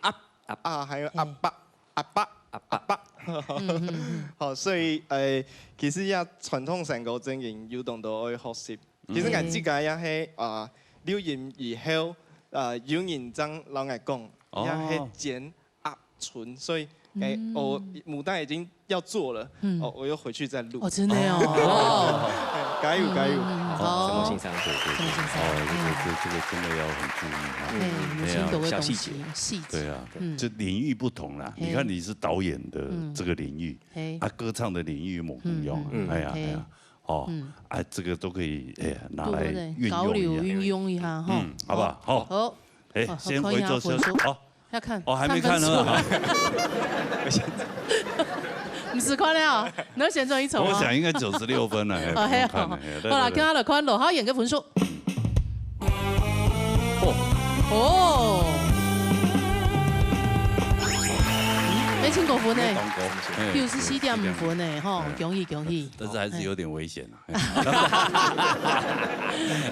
鴨，鴨。啊，還有鴨巴，鴨巴，鴨巴。嗯，嗯，嗯。好，所以，哎，其實這傳統山歌正經有當多愛學習。 其實𠊎自家也係，啊，錄音以後，啊，有人正摎𠊎講，哦。也係剪鴨唇，所以，哎，嗯。我母帶已經要做了，嗯。哦，我又回去再錄。哦，真的哦。哦。哎，加油，加油。嗯，嗯，嗯。哦，沈默先生，對對對，沈默先生，哦，這個這這個真的要很注意哈。哎，有很多个東西，小細節。細節，對啊，嗯。這領域不同啦。嘿。你看你是導演的這個領域，嗯。嘿。啊，歌唱的領域無共樣啊。嗯嗯。哎呀，嘿。哎呀，哦，嗯。啊，這個都可以，哎呀，拿來運用一下。對對對，交流運用一下哈。嗯，好不好？好。好。 哎，哦，先回頭說，看一下分數。好。要看，哦，還沒看呢。看分數。毋使看了，你要先轉去重哦。我想應該九十六分了，哎，哦，嘿哦。不用看了，哎，好啦，來，來。跟大家來看羅浩賢个分數。哦。哦。嗯，愛盡高分呢。哎，九十四點五分呢，吼，哎。恭喜恭喜。但是還是有點危險啊。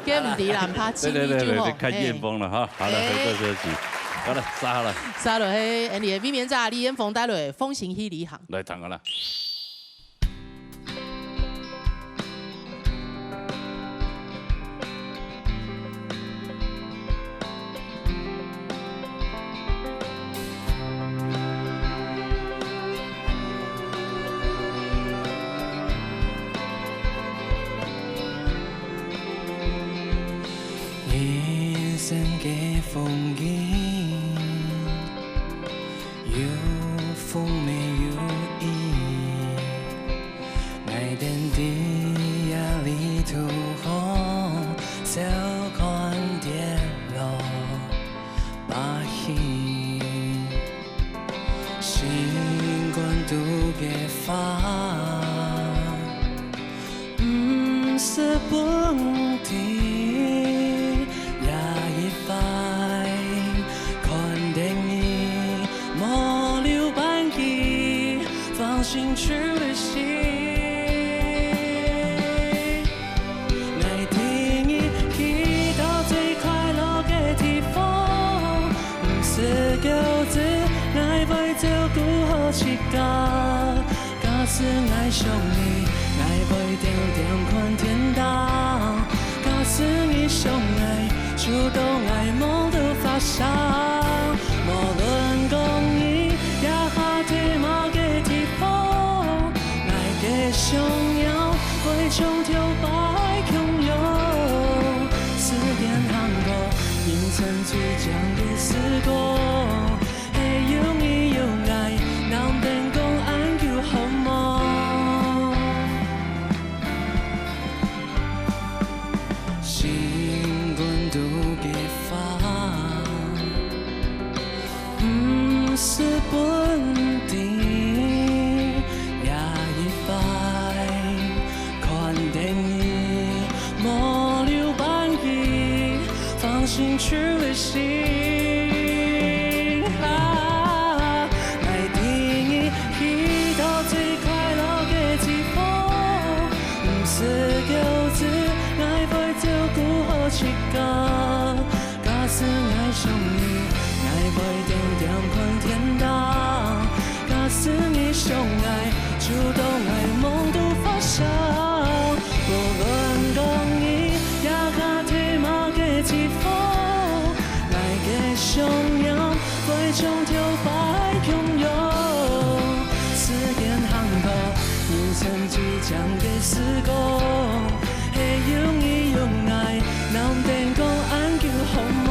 該毋知啦，毋怕，盡力就好。對對對對，看艷峰了哈。好了，哎。回過頭去。好了，殺好了。殺了，嘿，恁樣，衛冕者李艷峰帶來《風行去旅行》。來，聽好了。 人生个風景，有風也有雨。 𠊎等在這旅途上，笑看跌落爬起。心肝肚个花，毋使分你這一擺，看等你，無留半句， 放心去旅行。𠊎帶你去到最快樂个地方，毋使顧慮，𠊎會照顧好自家。假使𠊎想你，𠊎會定定看天頂。假使你想𠊎， 就當𠊎夢都發生。無論講你這下在麼个地方，𠊎个想念會像頭擺共樣。時間行過，人生最靚个時光，係有你有𠊎，難得講恁久好無？ 心肝肚个花，毋使分你這一擺，看等你，無留半句，放心去旅行。啊，𠊎帶你去到最快樂个地方， 毋使顧慮，𠊎會照顧好自家。假使𠊎想你，𠊎會定定看天頂。假使你想𠊎，就當𠊎夢都發生。無論講你這下在麼个地方，𠊎个想念 會像頭擺共樣。時間行過，人生最靚个時光，係有你有𠊎，難得講恁久好無？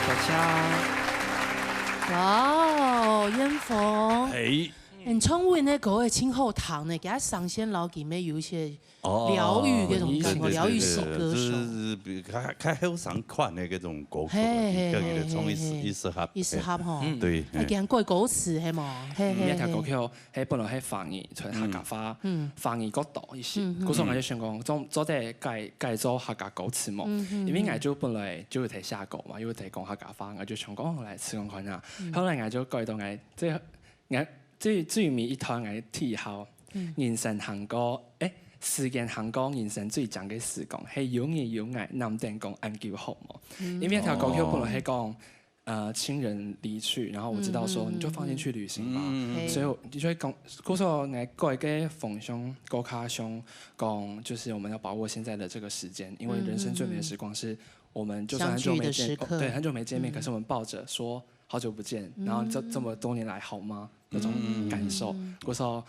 謝謝。哇哦，艷峰，哎。你唱阮个歌个盡好聽呢，佢个聲線摎佢乜有一些哦，療癒該種感覺，對，對，療癒系歌手。對，對，對，就是比較，較後生款个該種歌曲，嘿，嘿，比較佢个唱一時，嘿，嘿，嘿。一時合，一時合吼。嘿。對，啊，嘿。佢還改歌詞，係無？嘿，嘿，你看歌曲，嘿。 係本來係華語，全客家話，嗯。嗯。華語較多一些。嗯，嗯。故所𠊎就想講，做，做得改，改做客家歌詞無？嗯，嗯，因為𠊎就本來就有在寫歌嘛，有在講客家話，𠊎就想講，哦，來試看看啊。嗯。後來𠊎就改到𠊎最，𠊎最，最尾一段𠊎第一號，嗯。人生行過，誒，時間行過，人生最靚个時光，係有你有𠊎，難得講恁久好無？嗯。因為條歌曲本來係講，哦。呃，親人離去，然後我知道說，嗯，嗯，你就放心去旅行吧。嗯，嗯，嗯。所以我就會講，故所𠊎个分享，歌卡上講，就是我們要把握現在的這個時間，因為人生最美的時光是我們就算很久沒見，嗯，嗯，嗯。相聚的時刻。哦，對，很久沒見面，嗯。可是我們抱著說好久不見，然後這，嗯。這麼多年來好嗎？那種感受。嗯。故所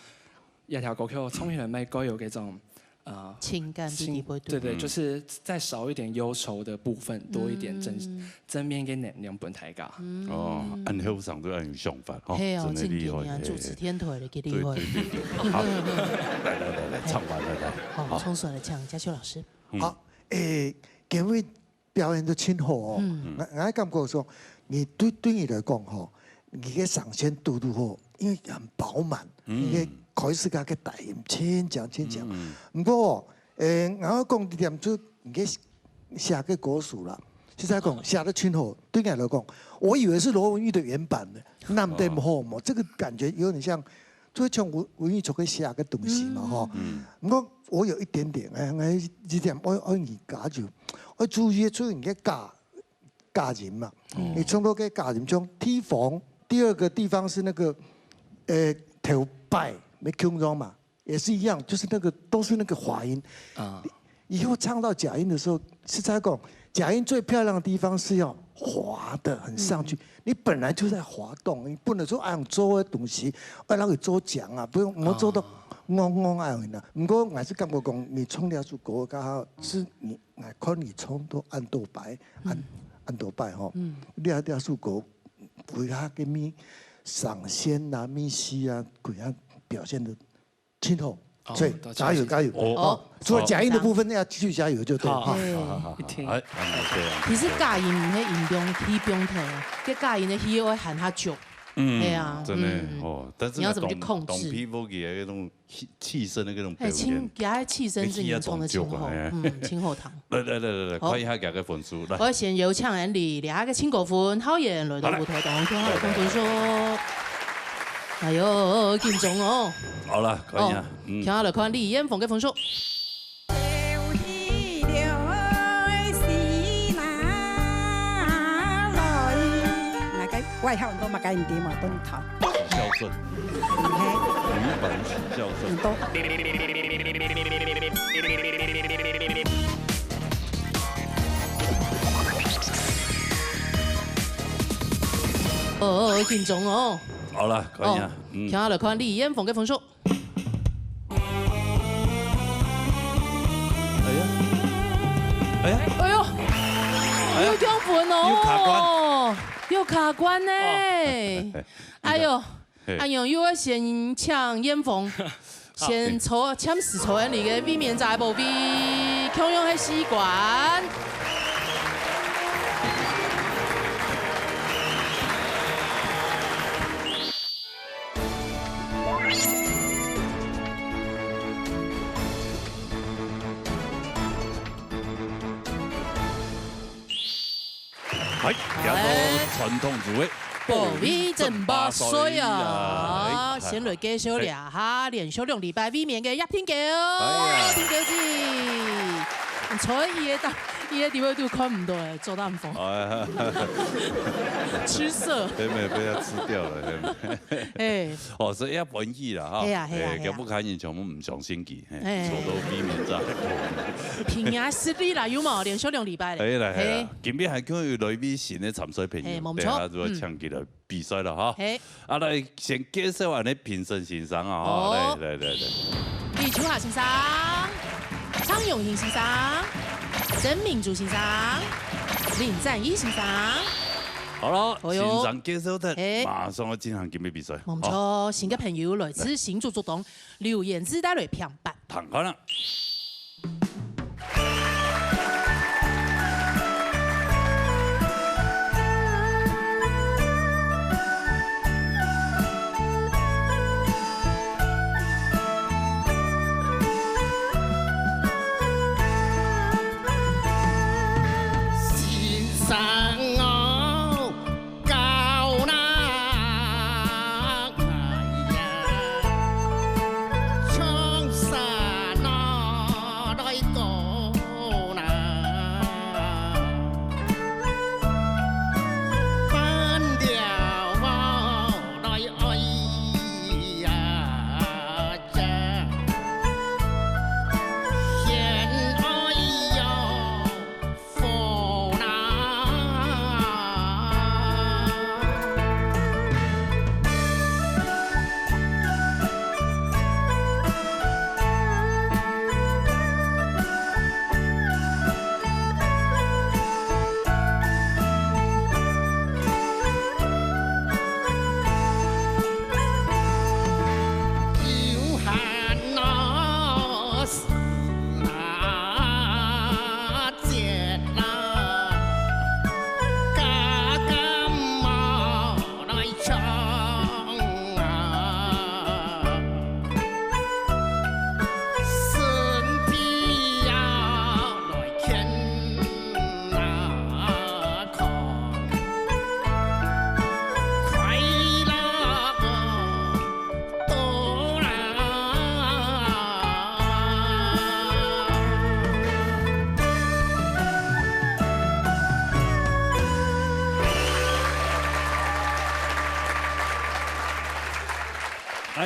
這條歌曲唱起來乜較有這種，呃，情感在裡背，對，對，對，嗯。就是再少一點憂愁的部分，多一點正，嗯。正面个能量分大家。嗯。哦，恁後生都恁有想法，吼，係哦，真的厲害，正經啊，嘿，主持電台个厲害。對，對，對，對。好，來，來，來，來，唱完了，來。好，好。唱出來，請嘉秀老師。嗯。好，誒，各位 表演都真好哦。嗯。𠊎，𠊎感覺說，你對，對你來講吼，你个聲線堵堵好，因為很飽滿，嗯。你个開始个个大音，真強，真強。嗯。毋過哦，誒，𠊎愛講一點，就你个寫个歌詞啦，實在講，寫得真好。對𠊎來講，我以為是羅文玉的原版呢，恁仔好無？哦。這個感覺有點像 就像文，文玉就會寫个東西嘛，嗯。吼。嗯。毋過𠊎有一點點，誒，𠊎這點，𠊎，𠊎你加就，𠊎注意出你个假，假音嘛。哦。你唱到个假音，像地方，第二個地方是那個，誒，頭擺，沒聽到嘛，也是一樣，就是那個，都是那個滑音。啊。 以後唱到假音的時候，實在講，假音最漂亮的地方是要滑得很上去。嗯。你本來就在滑動，你不能說，哎，做个東西，哎，那個做強啊，不用，𠊎做到哦。戇戇啊。毋過𠊎還是感覺講，你唱這首歌，剛好是你，𠊎看你唱到恁多擺，恁，嗯。恁多擺吼。嗯。你這，這首歌，為他給你上線啊，面試啊，怎樣表現得 真好，哦，所以加油，多謝，加油。哦。哦，除了假音的部分，哦。要繼續加油就對了。好，好，好，好，好。一定。哎，嗯，對啊。其實假音毋係音量，氣量大，這假音个氣愛喊較足。嗯，係啊，真的，嗯。哦，但是你要怎麼去控制？當，當皮膚的那種氣，氣聲的那種表現。哎，清，給他氣聲是你唱得真好，那氣要當足啊，哎。嗯，真好聽。來，來，來，來，來，好。看一下佢个分數，來。𠊎先邀請𠊎俚這下个新歌粉，浩然來到舞台當中，好，來，來，來。來，分分數。 哎喲，緊張哦。好啦，可以啊。哦，嗯。聽下來看李彥峰个分數。那個外號都嘛，該你爹嘛，都你討。許孝順。嘿。嗯，許孝順。你都。 哦，緊張哦。好啦，可以啊。哦，嗯。聽下來看李彥峰个分數。哎呀，哎呀，哎喲，哎呀，又降分哦，又卡關，又卡關呢。哦。哎喲。 嘿。恁樣又愛先請彥峰，先坐，暫時坐在你个衛冕者个寶位，共樣係四關。哎，來到傳統組个。 保衛爭霸賽啊！哎，先來介紹一下，連續兩禮拜衛冕个葉廷狗，哎呀。葉廷狗姐，你坐在佢个搭，佢个地位都看毋到欸，做得毋好。哎呀。吃色。被，被，被他吃掉了，嘿。哎。哦，所以要本意了哈。嘿呀，嘿呀，哎，嘿呀。要不看你全部毋相信佢，嘿，哎。坐到衛冕站。憑佢實力啦，有無？連續兩禮拜咧。哎，來，嘿。嘿。今晡日還叫有來位新个參賽朋友，哎，無錯。等下就要請佢來 比賽了哈。嘿。啊，來，先介紹下你評審先生啊，哈，哦。來，來，來，來。李秋霞先生、張永興先生、曾明珠先生、林展毅先生。好了，哦喲。先生介紹的，嘿。馬上要進行今晡日比賽。無錯，好。新个朋友來自新竹竹東，劉彥志帶來評判。 聽看啊。先生哦， 高啦，哎呀，唱啥喏？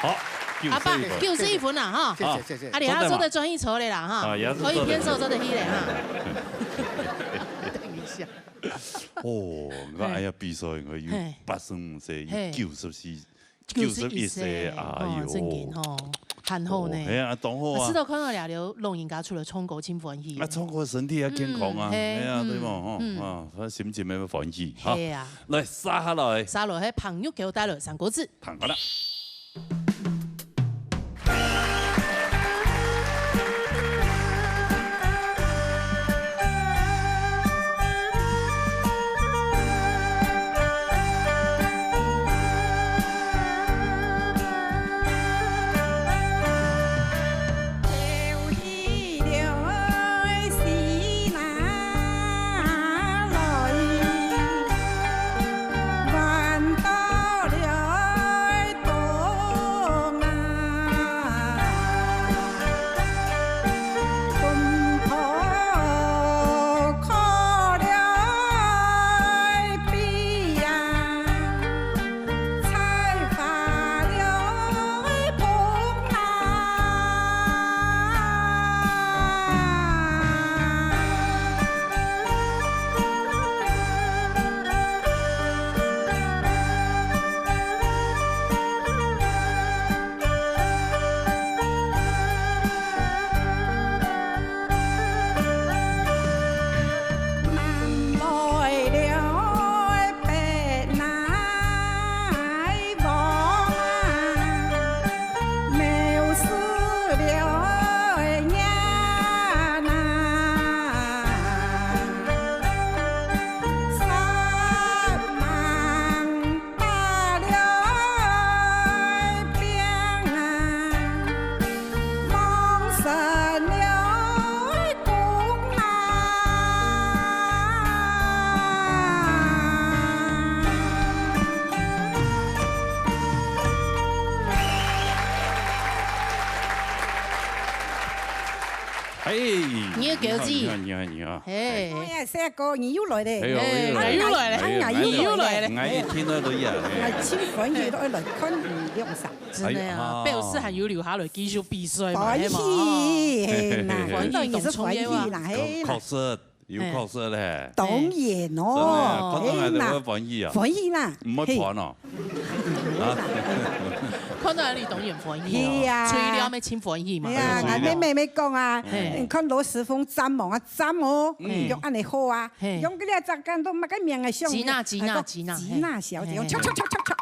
好，九十一分。阿爸，九十一分啦，哈。謝謝，謝謝。啊，你還做得轉去坐咧啦，哈。啊，也是做得。可以邊走做得去咧，哈。等一下。哦，你看，哎呀，比賽，因為有嘿。八十五歲，有嘿。九十四，九十一歲，九十一歲，哎喲。哦，正經吼，還好呢。哦，嘿啊，當好啊。啊，試著看著這兜老人家除了唱歌真歡喜。啊，唱歌身體也健康啊，嗯，嘿，嘿啊，嗯，對無？吼，嗯。啊，他心情也歡喜，哈。嘿啊。來，續下來。續落去，彭玉橋帶來三個字。聽好了。哎，你好，你好，你好，你好。嘿。哎呀，細哥，你又來咧。哎呦，哎，哎呦，哎，又來咧。哎，哎，又來咧。哎，一聽到都一樣，哎。哎，真歡喜，都愛來看你兩儕。真的啊，哎呀，表示還有留下來繼續比賽嘛，歡喜，嘿嘛，嘿，嘿。歡喜當重要啊。歡喜啦，嘿啦。確實，有確實咧。當然哦，真的啊，看到𠊎都會歡喜啊。嘿啦，歡喜啦，毋會煩哦。嘿。 啊？看到你當然歡喜哦。係啊。吹了咩真歡喜嘛。係啊，哎，吹了。𠊎妹妹講啊，嘿。你看羅時豐讚哦，啊讚哦，嗯。用恁樣好啊，嘿。用這個讚，感到麼个名啊，像，吉娜，吉娜，啊，講吉娜，吉娜小姐，嘿。用嚓嚓嚓嚓嚓。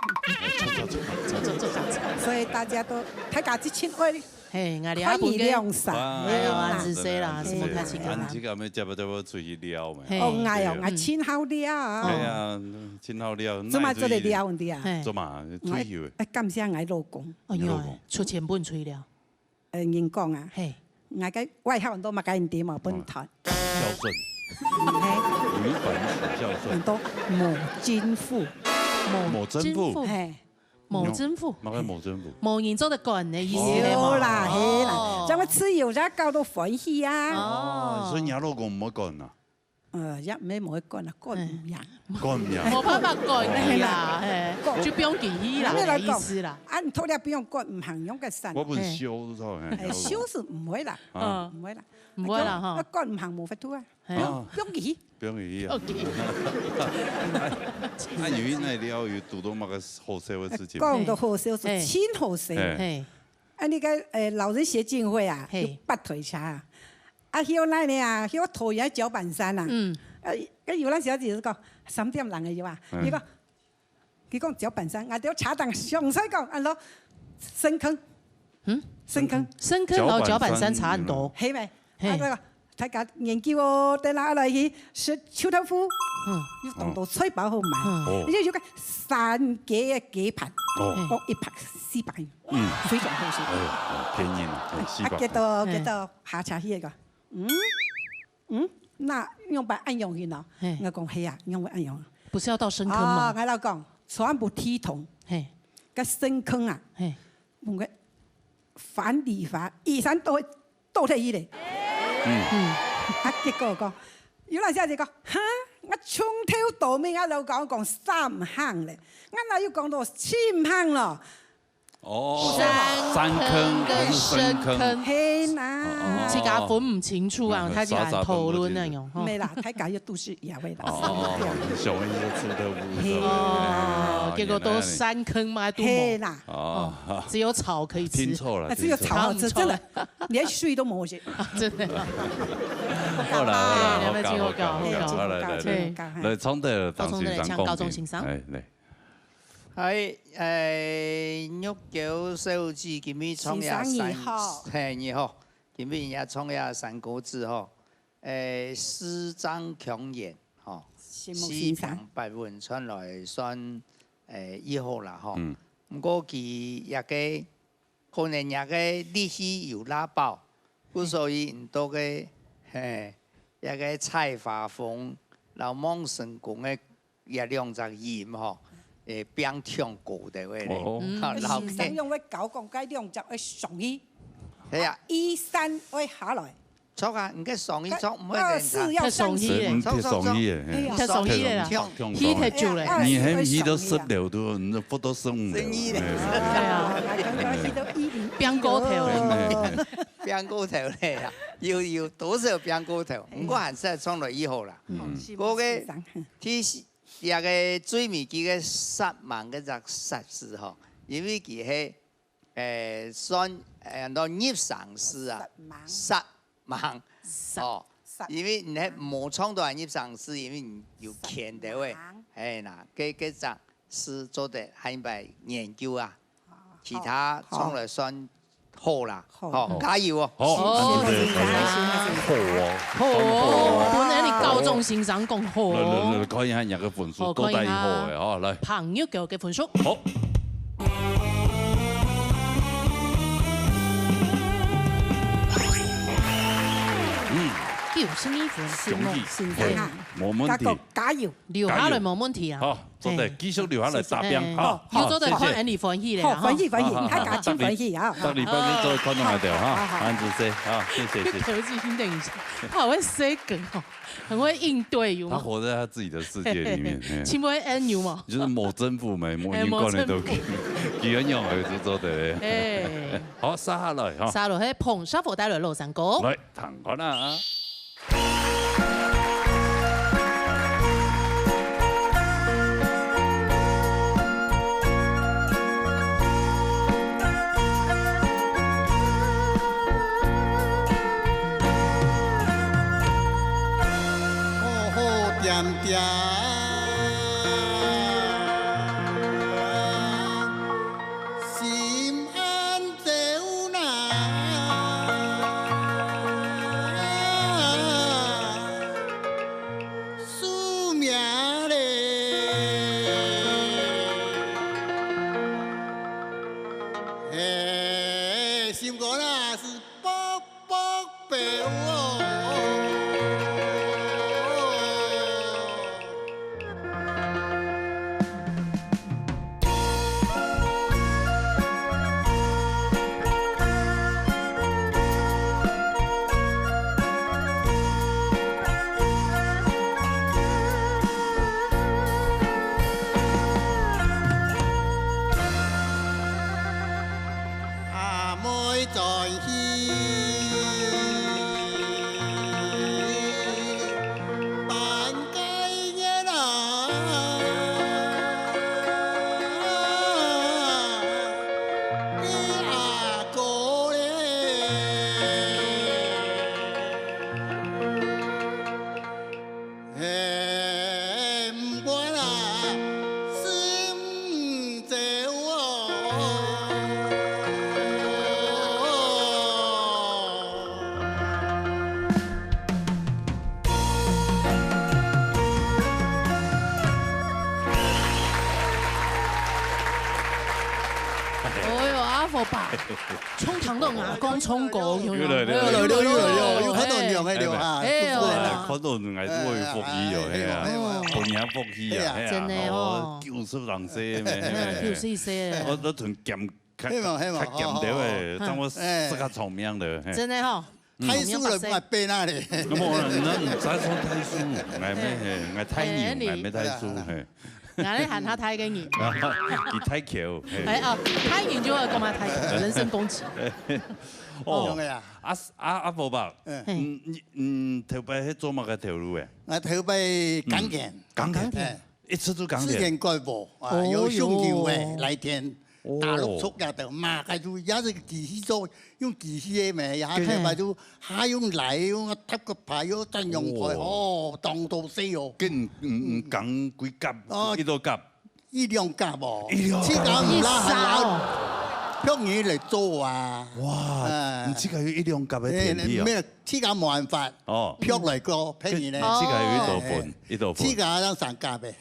所以大家都，大家一群愛 嘿，𠊎這下分个，看你兩儕。哎呀，哇，恁仔細啦，真的，什麼太奇怪啦。恁這個愛接不得出去尞咩？嘿。哦，𠊎哦，對啊。𠊎真好尞啊。哎呀，真好尞，做麼做得尞你啊？嘿。做麼？退休了。哎，感謝𠊎老公。哎喲，你老公。出錢分你尞。呃，人講啊，嘿。𠊎个外號很多嘛，該你點嘛，分你談。孝順。嘿。有一款是孝順。很多某金富。某金富。嘿。 某金富。麼个某金富？無人做得管个意思，係無？有啦，係啦，哦。這樣自由才搞到歡喜啊。哦。哦，所以你老公毋會管啊？呃，也毋係毋會管啊，管毋贏。管毋贏。無辦法管佢啦，哦。嘿，就放佢去啦，你來講，个意思啦。啊，你頭了放管，毋行用个散。我本修都做，嘿，哎，修是毋會啦，啊。毋會啦，毋會啦，吼。啊，管毋行無法度啊。 係啊。哦。放佢。放佢啊。OK。啊，有一擺尞，有堵到麼个好笑个事情？講到好笑，係真好笑。嘿。嘿。啊，該個，呃，老人協進會啊，嘿。有八台車啊。啊，後來呢啊，去討人家腳板山啊。嗯。啊，該有位小姐就講，三點零个有啊，嗯。佢講， 佢講腳板山，𠊎兜車頂詳細講，安到深坑。嗯？深坑。深坑摎腳板山差很多。係無？嘿。啊，該個大家研究哦，等下來去食臭豆腐。嗯。有當多菜包好買。嗯。哦。而且有個三雞个雞排，哦。講一盤四百元，嗯。非常好食。哎喲，便宜了，哎，四百。啊，結果，嘿。結果下車去个，嗯，嗯，那用白恁樣去呢？嘿。𠊎講，係啊，用白恁樣。不是要到深坑嗎？啊，𠊎老講，全部系統。嘿。該深坑啊，嘿。 問个樊梨花，醫生都會倒退去咧。嗯。啊，結果講，有人小姐講，哈，𠊎從頭到尾，𠊎老公講三項咧，𠊎哪有講到七項咯？哦，三坑還是深坑？深坑。係啦。哦，哦，哦。自家分毋清楚啊，哦，大家討論恁樣，吼。沒啦，大家又都是一樣的啦。哦，哦，哦，小問題就出豆腐，係啦。哦，結果都三坑嘛，都無。係啦。 哦，只有草可以吃。拼湊了，啊，只有草好吃，拼湊。真的，連水都沒有。真的。好啦，好啦，哎，好搞，好搞，好搞，好，來，來，來，來，來，唱得，高中生，唱高中先生。哎，來。嗨，哎，玉嬌小姐，今日唱呀山，先生你好。嘿，你好，今日也唱呀山歌子吼。 誒，四張狂言，吼，四平八穩傳來算，誒，已好啦，吼。嗯。毋過佢這個，可能這個力氣有罅飽，故所以毋多个，嘿，這個蔡華峰摎孟成功个 這兩隻音吼，誒，變唱高个咧。哦。嗯。好，然後先生用个教講，該兩隻愛上去，係啊。一三愛下來。著啊，你个上去著，毋會連他。二四要上去。嗯，上，上，上。上去个，嘿。哎呀。上去个啦。唱，唱高个。起太久了。哎，你還起到十六度，你都不到十五了。十一了。哎。哎呀。哎，剛剛起到一零一了。變過頭了。哎，哎，哎。變過頭了呀，有，有多少變過頭？嗯。毋過還係唱到已好啦。嗯。好，是，該個先生。 第四，這個最尾佢个煞猛个隻煞字吼，因為佢係，誒，算，誒，安到入聲字啊，煞猛。煞猛，煞，哦，煞猛。因為你係無唱到入聲字，因為你有牽到位，煞猛。係啦，該，該隻字做得下擺研究啊，哦，其他唱來算 好啦，好。好，加油哦。好，哦，恁仔細，好哦，好哦，好哦。本來你高中先生講好哦。來，來，來，看一下你个分數，好，到底好个哦，來。朋友給我个分數。好。嗯。有十二分。恭喜，恭喜，嘿，無問題。加油，加油。留下來無問題啊。好，做得，嘿。繼續留下來打拚，嘿，好，有做得看，謝謝。恁樣歡喜咧，好，哈。歡喜，歡喜，好，好，好，大家真歡喜啊。逐禮拜日做得看到𠊎兜，哈，好，好，好。恁仔細，好，謝謝，謝謝。投資先等一下，他好會生梗哦，很會應對，有嗎？他活在他自己的世界裡面，嘿。請問N有嗎？你就是無政府嘛，無人管你都可以，哎，無政府。佢樣樣還是做得咧。哎。好，續下來，哈。續落去，彭少福帶來老山歌。來。 聽看啊。好好恬恬。 心安走難，宿命嘞。嘿，心肝啊，是薄薄白哦。 阿妹轉去半個月啊，你阿哥咧？ 嘿，毋管啦，心毋走哦。哎喲，阿福伯， 像聽到阿公唱歌樣。有來了，有來了，有來了，有看到樣个了啊，哎喲，祝福人啊。看到人還是會有福氣哦，哎，嘿啊，哎喲，本人福氣啊，哎呀，嘿啊，真的哦。哦，九十零歲咩，嘿啊，嘿啊。九十一歲了。我都同減，希望，希望，較減掉誒，好，好。當我哎。自家聰明的，嘿。真的吼。 大樹了，毋係變啊咧。無啦，你毋使講大樹，𠊎乜，嘿，𠊎大牛，哎，你。𠊎乜大樹，嘿。𠊎咧喊他大个人。佢大橋，嘿。哎，哦，大人就會講他大橋，人身攻擊。哦，哦。啊，啊，阿福伯，嗯。嗯，你，嗯，頭擺係做麼个頭路誒？𠊎頭擺耕田。嗯，耕田。耕田。哎。 一直做耕田。之前割禾啊，哦喲。有上游个來田，哦。大陸出也得嘛，該就也係機器做，用機器个咩，也跟，看嘛就還用來，用搭个排，又再用排，哦。哦，當多事哦。跟，嗯，嗯，耕幾甲，哦，一到甲。一兩甲哦，一兩甲。自家毋拉還拉，一掃哦。別人來做啊。哇，哎。你自家有一兩甲个田地哦。哎，沒有，自家無辦法，哦。別人來做，別人呢。跟，自家有一多分，哦。一多分。自家讓三甲个。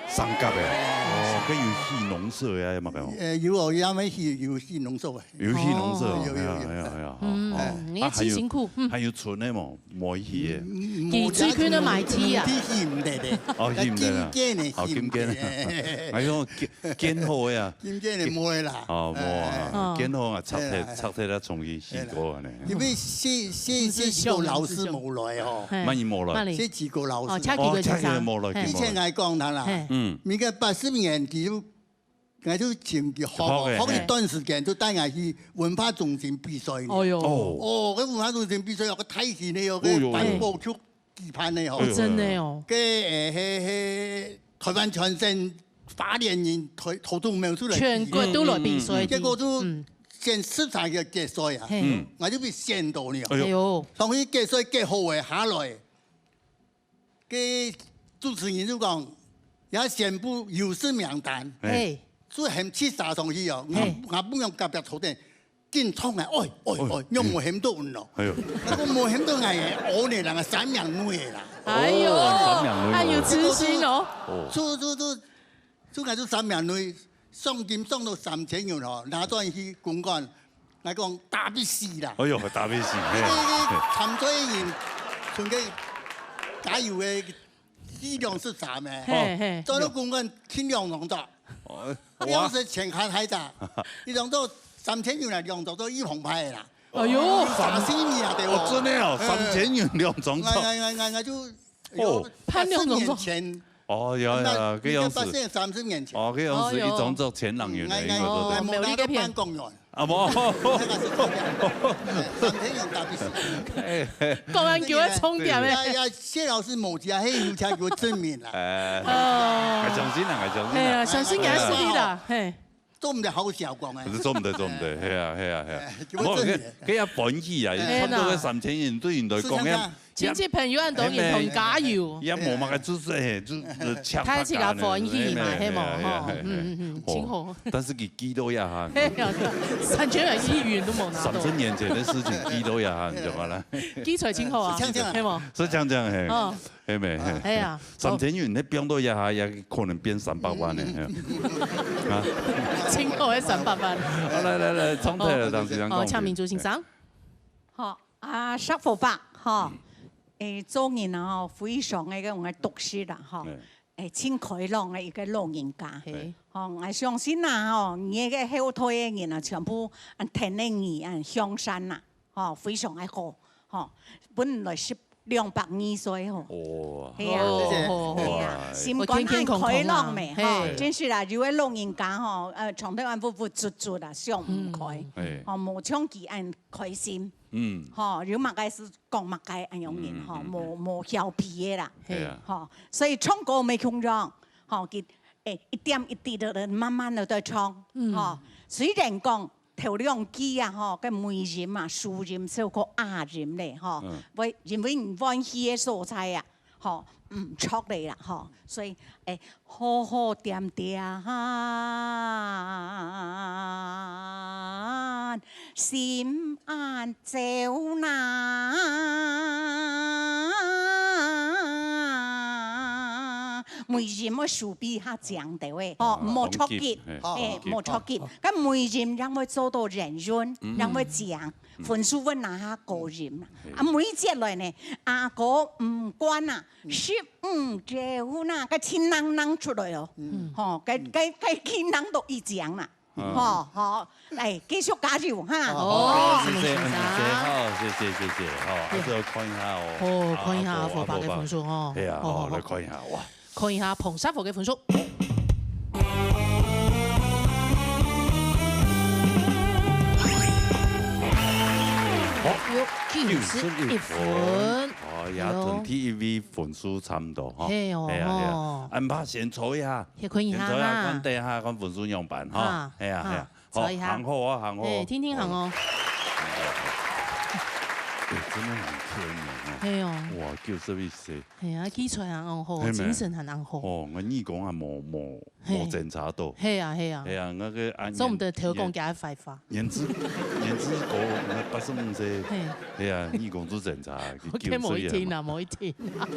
三甲个啊，哦，該有起農舍呀，有無个？呃，有哦，佢乜起，有起農舍个。有起農舍哦，哦。有，有，有。哎呀，哎呀，哎呀，好，嗯，好。你个啊，還有，真辛苦，嗯。還有存个無？無起个。嗯，佢最近都賣地啊。地起毋得个。哦，起毋得啊。金堅个，哦，金堅。起毋得个。還有堅，堅好个啊。金堅个無个啦。哦，無啊，哎。哦。堅好啊，拆忒，哎。拆忒了重新起過安尼。因為細，細，細，細個老師無來哦。嘿。慢慢無來。慢慢。細幾個老師。哦，拆幾個先生。哦，拆幾個無來，嘿。以前𠊎講他啦，嘿。嗯。 民國八十年，佢就，𠊎就請佢學哦，學个，學一段時間，嘿。就帶𠊎去文化中心比賽呢。哦喲。哦。哦，該文化中心比賽，有個大型个，有個，哦喲。百寶就舉辦个吼。哦，真个哦。該，誒，嘿，嘿，台灣全省花蓮人頭，頭都沒有出來比。全國都來比賽个。嗯，嗯，嗯。結果就，嗯。選十三個決賽啊。嘿。嗯。𠊎就被選到呢。哎喲。哎喲。上去決賽結好个，下來 該主持人就講，也宣布優勝名單，嘿。就喊七殺上去哦，嘿。𠊎，𠊎毋用隔壁坐等，緊衝來，喂，喂，喂，哎。仰無喊到𠊎咯？哎喲。該講無喊到𠊎，我呢，人家三名內啦。哎喲，哦，三名內。還有自信哦。哦。就，就，就， 就𠊎就三名內，賞金賞到三千元吼，拿轉去公館，來講打必死啦。哎喲，打必死，嘿。該，該，該，參賽个人，分个加油个力量是啥咩？嘿，嘿。做到公安轻量动作，哦，一样是钱看海大，一样做三千元啊，两种都一红牌啦。哎哟。啥生意啊，对不？哦，真的哦，嗯。三千元两种做。哎，哎，哎，哎，哎，就，哦。有，八十年前，哦，有，有，有，这样子。八十年，三十年前。哦，这样子，哎哟。一种做前两元的，哎，哎，一个做哎，没有那个片。办公员。 啊，无。那个是重点。哎，三千元打不死。哎，哎。公安局个重点哎。呀，呀，谢老师某家，嘿，有家有证明啦。哎，哦。还相信啊，还相信啊。哎呀，相信也是你的，哎。嘿。做毋得好小讲哎。是做毋得，做毋得，嘿啊，嘿啊，嘿啊。哎，就会证明。无，搿，搿也欢喜啊，哎，创造个三千元对你来讲，是这样子啊。也 亲戚朋友恁多人同加油。也無麼个，就是，哎，就，就搶大家呢，大家歡喜嘛，哎，係無？哎，哎，吼，哎，嗯，嗯，嗯，哦，真好。但是佢記到這下，哎呀，三千元一元都無拿到。三十年前的事情，記到這下，你知道嗎？記出來真好啊，是這樣子啊。係無？是這樣子，嘿。哦。係無？嘿。哎呀，三千元，你放到這下，也可能變三百萬呢，嘿。啊。真好，還三百萬。好，來，來，來，重頭了，哦。當時想講。哦，請明珠先生。好。 啊，石虎伯，吼，嗯。誒，做人啊，吼，非常个，个，个獨特啦，吼。嗯。誒，真開朗个一个老人家。嘿。吼，𠊎相信啊，吼，你个後代个人啊，全部，啊，跈等你，啊，向善啦，吼，非常个好，吼，本來是兩百二歲吼。哦。係啊。哦，係啊，哇。心肝恁開朗咩，吼，我健健康康啊，嘿。真是啦，有个老人家吼，呃，常常恁鬱鬱卒卒啦，想毋開，嗯。嘿。吼，無像佢恁開心。 嗯。吼，有麼个係講麼个恁樣人，嗯，吼，嗯，嗯，無，無調皮个啦。係啊。吼，所以唱歌無共樣，吼，佢，誒，一點一滴个慢慢个在唱，嗯。吼。雖然講頭兩句啊，吼，个尾音啊，收音係較啞音咧，吼，嗯。會，因為你換氣个所在啊， 吼，毋著咧啦，吼，所以，誒，好好恬恬，心安走難。尾音愛收比較靚兜仔，吼，啊，莫著急，嘿，嘿，莫著急。該尾音正會做到圓潤，嗯。正會靚。 分數會拿較高音啦。嗯。啊，每一節來呢，阿哥毋管啊，嗯。十五節分啊，該氣囊囊出來哦。嗯。吼，該，嗯。該，該氣囊都已經啦。嗯。吼，好，來，繼續加油哈。好，好，謝謝，謝謝，好，謝謝，謝謝，好，啊，最後看一下哦。哦，看一下阿福伯个分數哦。阿福伯。係啊，好，好，好，好。來看一下，哇。 看一下彭師傅个分數。好，有九十一分。九十一分。哦，也同第一位分數差毋多，吼。係哦，係啊，係啊。吼。恁怕先坐一下，先看一下哈。先坐一下，看等一下，看分數仰般，吼。哈，係啊，係啊。哈。 好，坐一下。還好啊，還好。嘿，聽聽看哦。哎，真的很天然哦。嘿哦。哇，九十一歲。嘿啊，記出來還恁好，係咩？精神還恁好。哦，𠊎耳公也無，無，嘿。無檢查到。嘿啊，嘿啊。嘿啊，該个啊，所以毋得偷講佢个壞話。年資，年資高，𠊎八十五歲。嘿。嘿啊，耳公做檢查，佢九十一啊嘛。OK，無一定啊，無一定啊。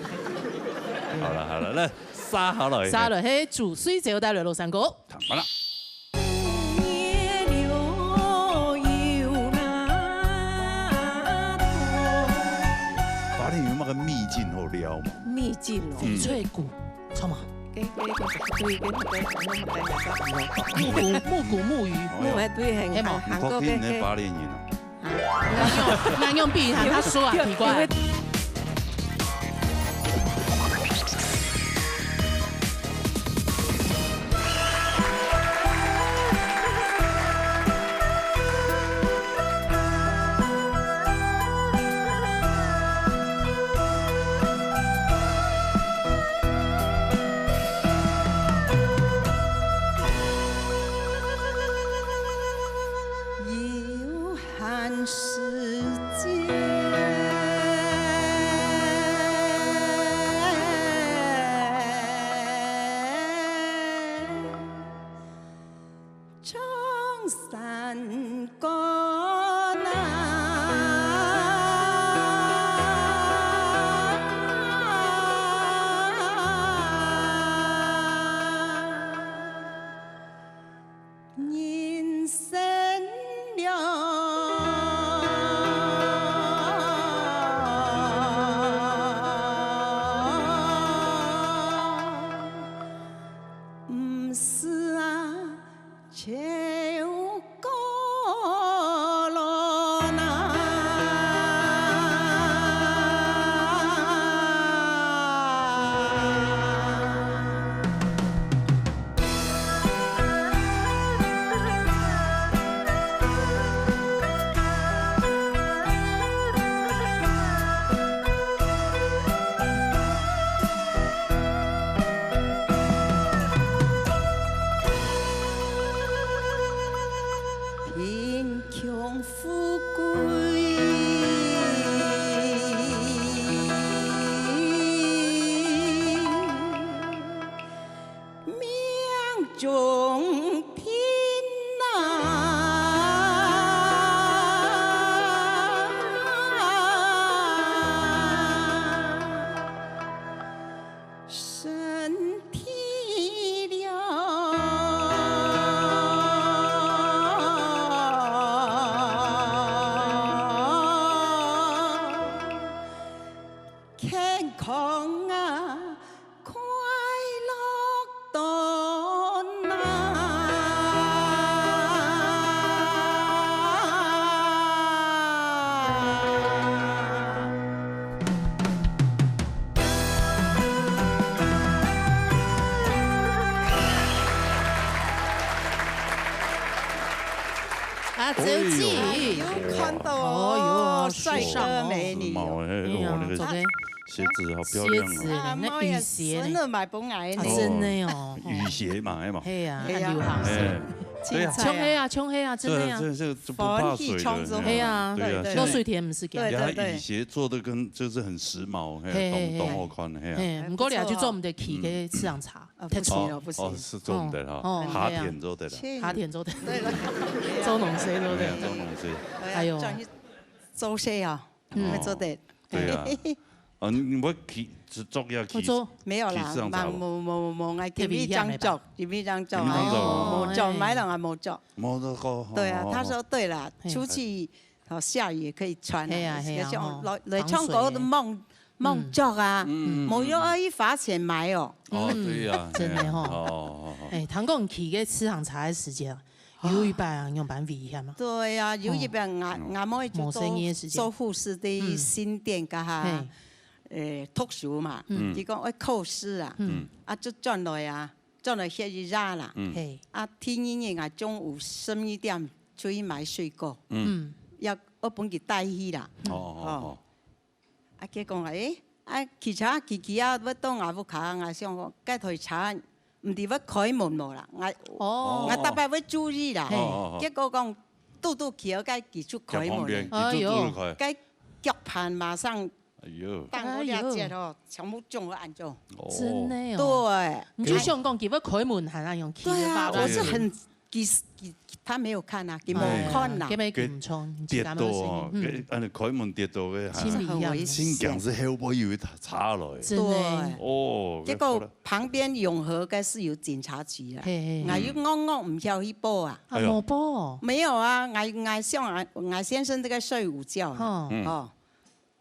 好了，好了，來，沙好了。沙了，嘿，煮水酒帶來嘍，三哥。 唱完了。花蓮有麼个秘境好尞嘛？秘境哦。嗯。翡翠谷，著嘛？木谷，木谷木魚。哎喲。木，對，很，嘿嘛。很，很高个，你確定你係花蓮人啊？ 啊，那用，那用避談，他說啊，奇怪。有限時間，唱山歌。 人生了。贫穷富贵，命中定啊。身体了，健康啊，快乐多啊。 啊，周记。哎呦，看到哦，哦哟，帅哥美女哦。时髦哎，哎呀，哦，那个这个鞋子好漂亮哦。鞋子，啊，那雨鞋呢？妈呀，真的买不来呢。啊，真的哦。雨鞋嘛，哎嘛。嘿呀，哎呀。很流行。哎，对呀。青菜啊。冲黑啊，冲黑啊，真的呀。这这这这不怕水的，欢喜冲冲。哎呀，对呀，对，对，对。落水天不是给。对，对，对。呀，雨鞋做的跟就是很时髦，嘿，嘿，嘿，嘿。当当好看，嘿啊。嘿，不过你啊，还不错哦。就做毋得去个市场茶。 啊，不行哦，哦，不行。哦，是做毋得哈，哦，哦，夏天做得了。对啊。夏天做得。对了。做农事做得。对啊，做农事。哎呦。转去做事啊，嗯。会做得。对啊。啊，你你要去，是做要去，我做。没有啦，去市场茶无？忙，忙，忙，忙，哎，特别今日正做，今日正做，今日正做。哎呦，无做，哎。买人也无做。无做过，对啊，哦，哦。他说对啦，嘿。出去，哦，下雨也可以穿啊，嘿啊，嘿啊，而且来，来唱歌的梦，防水。 梦作啊，嗯。嗯，嗯，無要一罰錢買哦。哦，嗯，對呀，真的吼。嘿啊，哦，哦，哦。哎，聽講去个市場茶个時節，有一擺啊，樣般危險啊。對呀，有一擺，哦。𠊎，嗯。𠊎妹就做，無生意个時節。做護士在新店該下，嗯。嘿。呃，讀書嘛，嗯。佢講愛考試啊，嗯。啊，就轉來啊，轉來歇一下啦。嗯。嘿。啊，第二日啊，中午十二點出去買水果，嗯。嗯。要，要分佢帶去啦。哦，哦，哦。哦。 啊，佢講，誒，啊，騎車騎騎啊，要到吾屋下，𠊎想講，該台車毋知會開門無啦？𠊎，哦。𠊎逐擺會注意啦。哦，哦，哦。結果講，拄拄騎到該佢就開門了。哎喲。佢就拄拄開。該腳盤馬上，哎喲。當我了解哦，哎喲。全部中了恁樣。哦。真的哦。對。你就想講，佢會開門，還恁樣騎，對啊，就發我是很 其實，其，他沒有看啊，佢無看啦。哎，佢無看，佢跌倒哦，佢，嗯。恁樣開門跌倒个，哈，真危險。很危險。真驚係後背有一台車來。真的。對。哦，結果旁邊永和該是有警察局啦，嘿，嘿，嘿。𠊎又戇戇毋曉去報啊。啊，哎喲。無報哦。沒有啊，𠊎，𠊎想啊，𠊎先生這個睡午覺啊，哦。嗯。哦。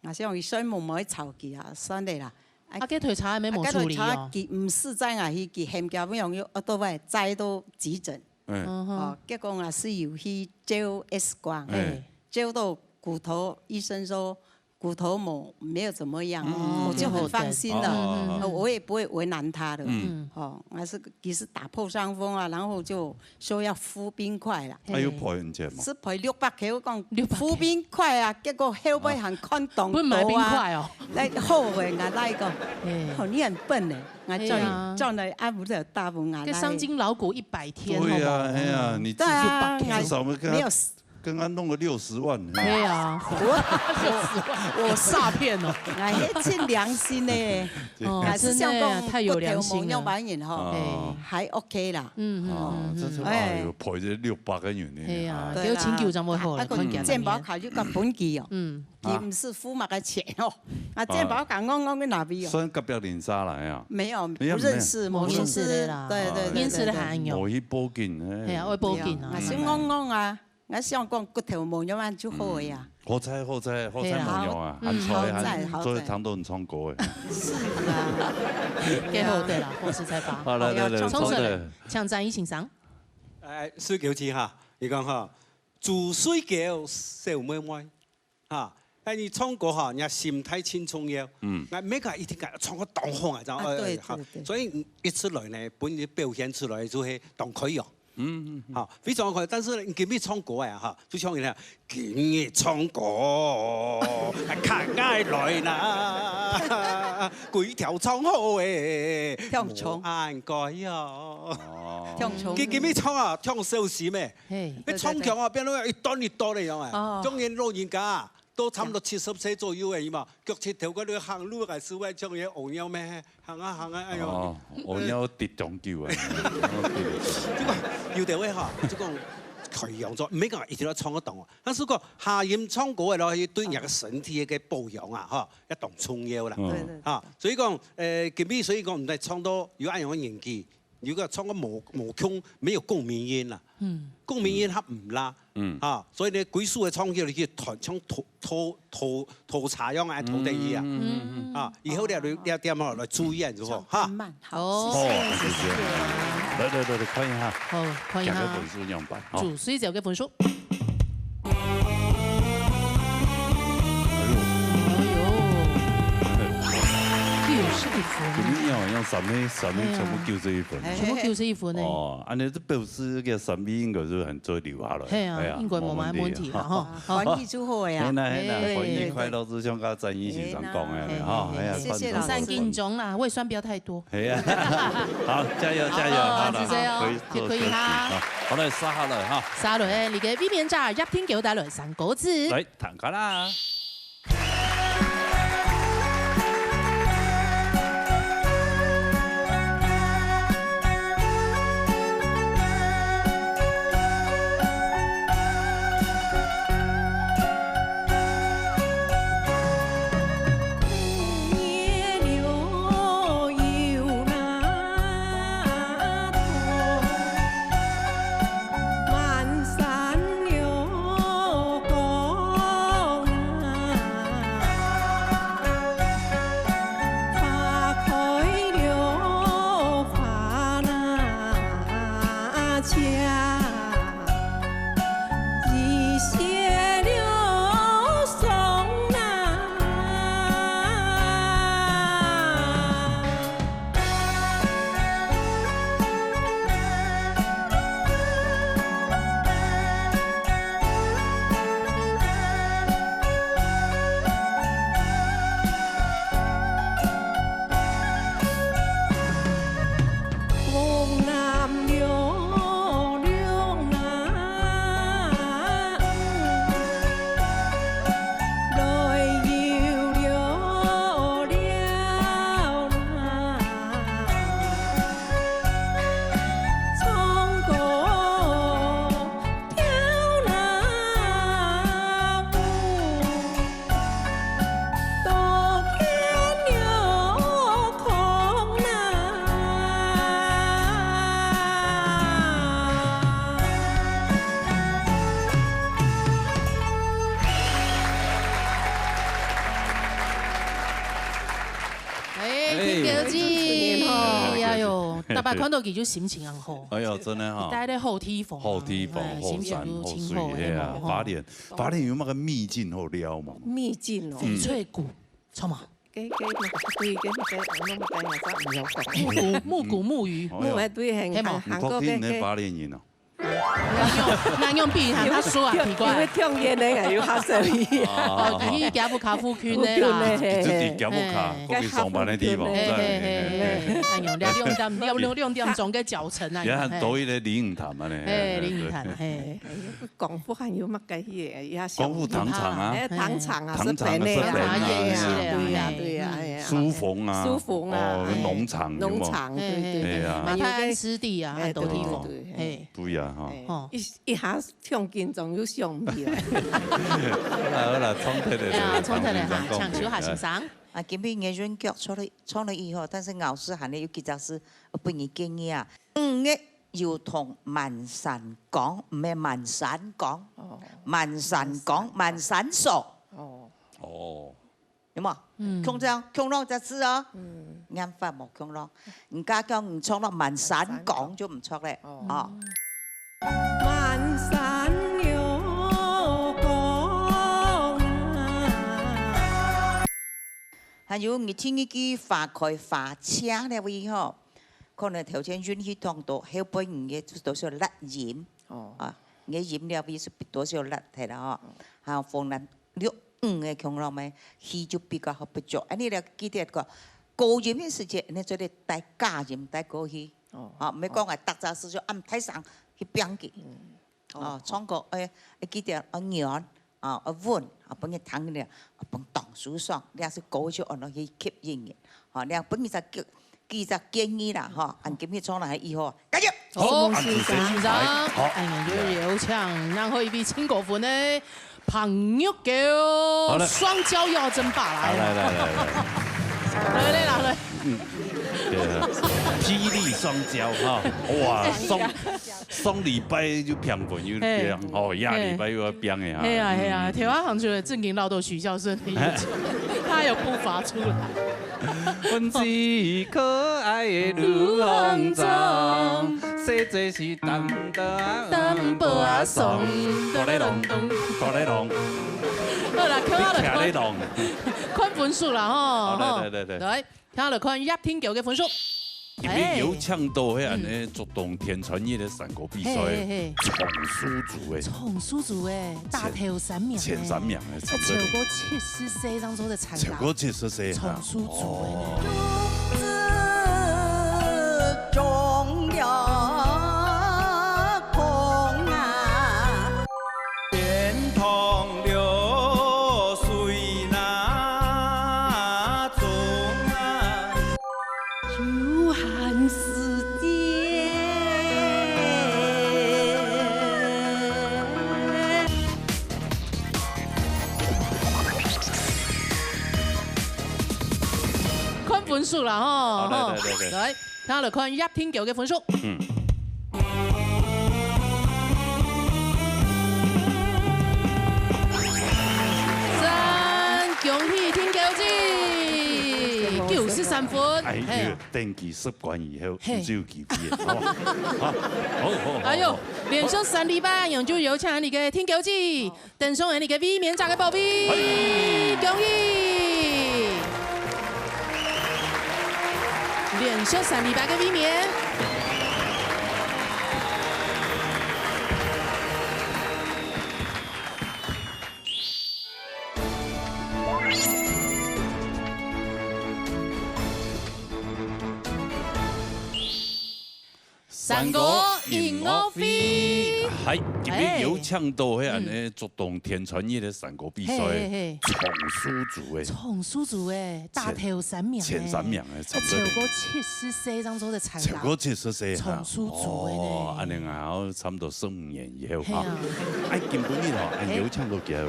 𠊎想佢睡目無愛吵佢啊，算了啦。啊，該台車還無處理哦。啊，該台車佢毋係載𠊎去，佢喊佢朋友又，呃，都會載到急診。嗯。嗯哼。哦，結果𠊎係有去照X光，哎。照到骨頭，醫生說骨頭沒，沒有怎麼樣，嗯，我就很放心了。嗯，嗯，嗯。呃，我也不會為難他了。嗯。哦，還是，其實打破傷風啊，然後就 說要敷冰塊啦。哎，有賠人錢無？係賠六百塊，𠊎講，六百塊。敷冰塊啊，結果後背還看懂不買冰塊哦。來後悔，𠊎來講，嘿。哦，你很笨呢，𠊎轉，嘿啊。轉來啊，毋係大部分啊，該傷筋勞骨一百天，對啊，好不好？哎呀，你對啊，至少，至少我們跟他，沒有，跟他弄個六十萬。對啊。我，我詐騙哦。哎，盡良心呢。 哦，還是像講，真的啊，太有良心了。骨頭無樣般人吼，哦。嘿。還OK啦。嗯，嗯，哦，嗯，嗯。這是，哎。哎喲，賠這六百個銀呢，嘿啊，啊。對啦。有請求怎麼好了，啊，看起來健保卡就共分佢哦。嗯。佢毋係付麼个錢哦，啊，健保卡戇戇去哪位哦？算隔壁鄰舍來啊？沒有，沒有，不認識，沒有。不認識的啦。對，對，對，認識的還有。對，對。無去報警，哎。嘿啊，愛報警啊。對啊，還係戇戇啊。 𠊎想講骨頭無樣般就好个呀。嗯。好彩，好彩，好彩無樣啊，嘿啦。還好，嗯，好彩，還好彩。做得聽到你唱歌个。是啊。幾好个啦，恭喜再發。好，來，來，來，好，要唱歌。重來，請詹怡先生。哎，四九七哈，你講哈，煮水餃小妹妹，哈，哎，你唱歌哈，你心態盡重要。嗯。𠊎每個一定愛唱歌當好啊，這樣，啊，對，哎，哈，對，對。所以一出來呢，分你表現出來就係當開朗。嗯，嗯，嗯。好，非常好，但是呢，你今日唱歌啊，哈，就像人家今日唱歌，看爱来啦，鬼调唱好诶，跳唱。无恁该哦。哦。跳唱。佢今日唱啊，唱小心诶，嘿。佢唱腔啊，变到一段一段个样啊，哦。中年老人家啊，都差不多七十岁左右个嘛，脚趾头个行路个时候，像个屙尿咩，行啊行啊，哎哟。哦，屙尿跌中久啊。这个有的位哈，就讲培养做，毋免讲一定要唱得懂哦。但是讲下音唱歌个咯，对人个身体个保养啊，哈，要懂重要啦。嗯。对，对。啊，所以讲，呃，今日所以讲，毋使唱到有恁样个年纪，如果唱个无，无共，没有共鸣音啦。嗯。共鸣音它毋拉。嗯。啊，所以呢，归宿个唱起来去弹，像拖，拖，拖，拖茶样啊，拖得一样。嗯，嗯，嗯。啊，以后了，了点哦，来注意啊，如何？哈。慢，好，哦，谢谢，谢谢。谢谢。来，来，来，来，看一下。好，看一下。讲个分数样板，哈。主水酒个分数。哎呦。哎呦。九十一分。今天要用三位，三位全部九十一分。哎。全部九十一分呢。哦，按呢这表示这个三位应该是很做留下来。嘿啊，哎呀，应该无啥问题了，哈。好。好。运气就好个呀。嘿啦，嘿啦，哎。运气快乐，就像刚才张一先生讲个，嘿啦，哈，嘿啦，哎呀，谢谢老师。算不错。不算紧张啦，胃酸不要太多。哎呀，好，加油，加油，好，好啦，是这样哦，可以做可以哈。休息啊。好嘞，刷好了哈。刷了，哎，你个避免者，一听就带来三个字。来，弹开啦。哎，田小姐，哎，哎，哎呦，大家看到佢就心情很好。哎呦，真的哈。戴个好地方啊，好地方，哎，心情就真好，好山好水，哎呀，哎，好。花莲，花莲有那个秘境好料嘛？秘境哦。翡翠谷，错吗？给，给那个，对，给那个，我弄个，我不要讲。木谷，木谷木鱼。哎呦。木，哎，对，很，对吗？韩，韩国个，你確定你係花莲人啊？ 那用，那用避寒，他说啊，奇怪。因為，因為聽見那個有哈手語。哦，哦，佢跈屋下附近个啦。附近个，嘿。佢就跈屋下，哎。過去上班个地方，嘿，嘿，嘿，嘿，嘿。哎喲，兩，兩點，兩，兩，兩點鐘个腳程啊，也很多一個龍騰啊呢。嘿，龍騰，嘿。廣府還有麼个，也，也像廣府糖廠啊。哎，糖廠啊，糖廠啊，食餅个啊。食餅啊，哎呀，對呀，哎呀，對呀，哎呀。書房啊，書房啊，哦，哎。農場，有無？農場，對，對，對。哎呀。馬太鞍濕地啊，哎，很多地方。對，對，對，嘿。 對啊，吼。哎，哦。一，一下唱緊張又想毋起來。好啦，好啦，唱忒咧，哎呀，唱忒咧哈，唱忒咧，請秋霞先生。啊，今晡日阮腳唱了，唱了以後，但是老師還有幾隻字，我分你建議啊。五月有同萬山崗，毋係萬山崗，哦。萬山崗，萬山所。哦。哦。 有無？嗯。共樣，共樣隻字哦。嗯。唸法無共樣。人家講你唱到萬山崗就毋著咧，哦。哦。萬山有崗啊。還有你第二句花開花謝了以後，可能頭前運氣當多，後背你个多少力音。哦。啊，你个音量比是多少力忒啦吼。嗯。還有風浪，六五个強浪咩，氣就比較好不足。恁呢你記得个，高音个時節，你做得帶假音帶過去。哦。啊，毋係講啊，逐隻時節按大聲去變去。嗯。哦，唱歌，哎，哎，記得，哦，軟。 啊，啊，穩，啊，分人聽了，啊，分當舒爽，這係歌曲安到去吸引人。吼，這分幾隻建，幾隻建議啦，吼，恁今日唱來以後，加油！好，恭喜恭喜！好，哎呀，有請，然後一位清果粉呢，彭玉狗，好了。雙交要爭霸來了。好，來，來，來，來。來，來，來，來。嗯，對啊，霹靂雙交哈，哇，雙 上禮拜就評分有嘿。變，吼，下禮拜又愛變个哈。係啊，係啊，嗯。頭下行出來正經鬧到徐孝順的一種，他有步伐出來。阮最可愛的女王蜂，細細是淡薄仔，淡薄仔爽，哆來啷，哆來啷，好啦，你徛咧啷。看分數啦，吼，好，來，吼。來，來，來，來。來。 聽下來看葉天狗个分數。今日有請到係恁呢竹東天穿日个山歌比賽，嘿，嘿，嘿。唱書組个。唱書組个，大頭三名呢。前，前三名呢，差不多。超過七十歲當中个參加。超過七十歲哈。唱書組个呢。哦。中央空啊。 天堂流水那中啊。有限时间。看分数啦，吼，好，來，吼。來，來，來。來，聽下來看葉天狗个分數。嗯。 三，恭喜天狗姐，九十三分。哎，嘿。這个登記習慣以後，嘿。毋就有機會了，好吧？好，好，好，好，哎喲，好。連續三禮拜，𠊎就邀請你个天狗姐，登上你个衛冕者个寶貝，嘿。恭喜！連續三禮拜个衛冕。 山歌音樂會。係，今日有請到係恁呢竹東天穿日个山歌比賽，嘿，嘿，嘿。唱書組个。唱書組个，大頭三名欸。前，前三名欸，差不多。超過七十歲當中个參加。超過七十歲哈。唱書組个呢。哦，恁呢啊，差不多十五年以後哈。係啊。哎，今晡日吼，哎，嘿。有請到佢來，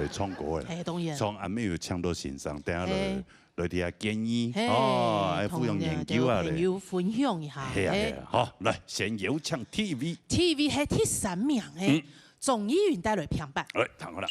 來唱歌个啦。嘿，當然。像阿妹有請到先生，等下來，嘿。來提下建議，嘿，哦，哎，互相研究啊咧。同朋友分享一下，係啊，嘿。係啊。好，來，先有請第一位。第一位係第三名欸，嗯。鍾意雲帶來評判。來，聽好了。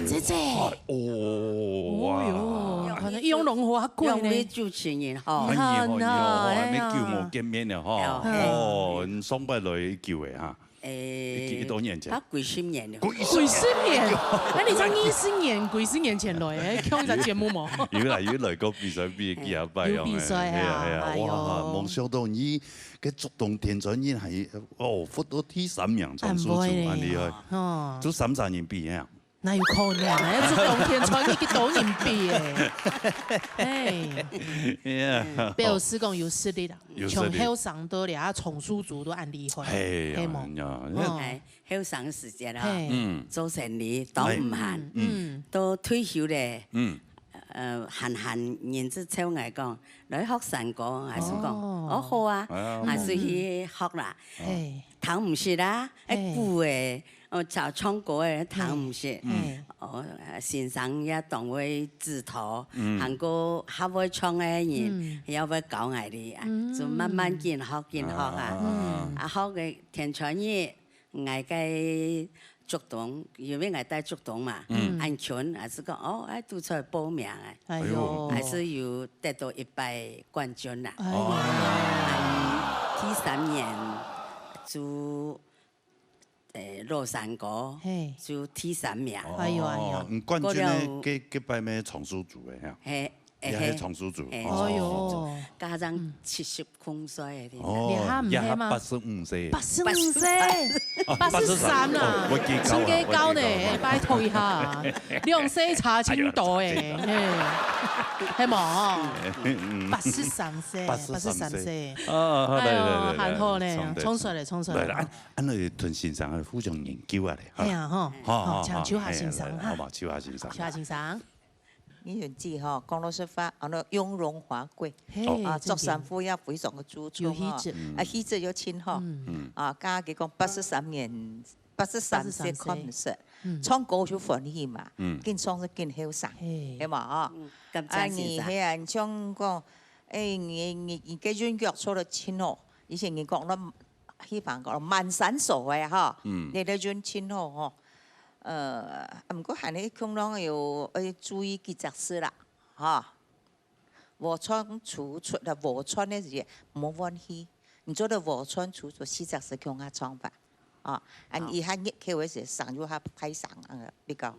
姐姐。哦，哇。哦哟，可能用龙华贵呢。用你主持人吼。哎呀，哎呀，哎呀。哎呀，好久無見面了哈。哎呀。哦，你上擺來久了哈。誒，幾多年前？啊，幾十年了。幾十年？幾十年？哎，你像二十年、幾十年前來，誒，共一隻節目無？有啦，有來過比賽，比幾下擺樣誒。有比賽啊，係啊，係啊，哎喲。哇，無想到你个竹東田川人還，哦，活到第三名，從蘇州，恁會呢。恁厲害。哦。就三儕人比啊。 哪有可能啊？愛竹東田川去幾多人比誒？哎，Yeah。表示講有實力啦。有實力。從後生到了，啊，從蘇州都恁厲害，係，係無？哎呀，哦。哎，後生時節啊，嘿。嗯。做生理當毋閒，哎。嗯，嗯。到退休咧，嗯。呃，閒閒人就湊𠊎講，來學山歌，還係講，哦。哦，好啊，哎呀。還係去學啦。嘿。聽毋識啊，哎，嘿。古誒， 哦，唱，唱歌誒，聽毋識。嘿。哦，先生也當會指導，嗯。還過較會唱个人，嗯。也會教𠊎哩，啊，嗯。就慢慢緊學，緊學啊。啊。嗯。啊，學个田川人，𠊎个竹東，因為𠊎戴竹東嘛，嗯。恁近，還係講，哦，哎，都出來報名誒。哎喲。哎喲。還係有得到一擺冠軍啦。哎喲。啊，第三年就 誒，老山歌，嘿。就第三名。哎喲，哎喲。哦，你冠軍个，過了該，該擺咩長壽組个哈？嘿，也係長壽組。嘿，哦。哎喲。加上七十空歲个，哦，這下毋係嘛？也八十五歲。八十五歲，哦，八十三啊，八十三，哦，我記高啊，真个高呢，我記高啊。拜託一下，兩歲差真多誒，哎喲，嘿，係無？嗯，嗯。八十三歲，八十三歲。八十三歲。啊，好，來，哎喲，來，來，來，還好呢，衝出來。衝出來，衝出來。來，來， 恁樣同先生互相研究啊咧，哈。係啊，吼，好，好，好，請教下先生，哈。好嘛，請教下先生。請教下先生。你很記吼，講老實話，啊，該用龍華貴，嘿，啊，真的。著衫褲也非常个注重哈，有氣質。嗯。啊，氣質又真好，嗯。嗯。啊，剛剛佢講八十三年，八十三歲，八十三歲。看毋識，嗯。唱歌就歡喜嘛，嗯。緊唱就緊後生，嘿。係嘛，哈？嗯，感謝先生。啊，你係啊，你像講，哎，你，你，你个韻腳做得真好，以前你講到 希望講滿山所个哈，嗯。你个運氣好吼。呃，毋過還係共樣有愛注意幾隻字啦，哈。和川楚出啦，和川个時節毋好換氣，你做得和川楚出四隻字共下唱法，啊，恁樣佢較入口个時，聲又較大聲，啊，比較。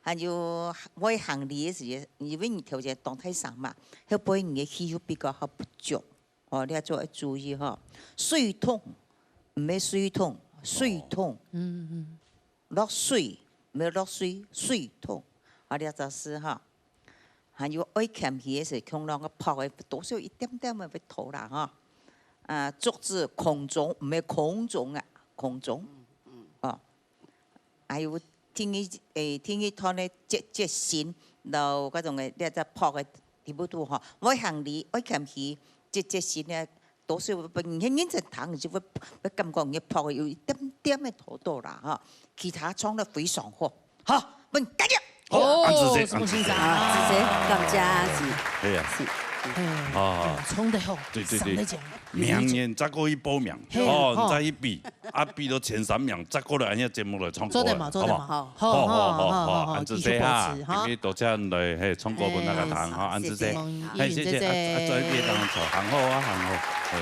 還有會行禮个時節，因為你頭前當大聲嘛，後背你个氣又比較較不足。 哦，你愛做愛注意吼。水桶，毋係水桶，水桶。哦。嗯，嗯。落水，毋係落水，水桶。啊，這隻字吼。還有愛謙虛个時，共樣个拍个，多少一點點个會拖啦吼。啊，竹子空中，毋係空中啊，空中。嗯，嗯。哦。 還有第二，誒，第二段个節，節省，摎該種个，這隻拍个地步度吼，愛行禮，愛謙虛，節，節省个，多少會，你認真聽，你就會，會感覺你拍个有一點點个拖到啦，吼。其他唱得非常好，好，分大家。好，哦，恁仔細，什麼先生？恁仔細。啊，謝謝，感謝，是。哎呀。是。哎，哦。唱得好，對，對，對。上得獎。明年再過去報名，嘿，哦，吼。再去比。 啊，比到前三名，再過來恁樣節目來唱歌，做得嘛，做得嘛，好不好？好，好，好，好，好，好，恁仔細哈，繼續保持，哈。今日多謝你來，嘿，唱歌分大家聽，嘿，哈，恁仔細。謝謝。嘿，謝謝，謝謝。啊，啊，再見，當然唱，很好啊，很好，嘿。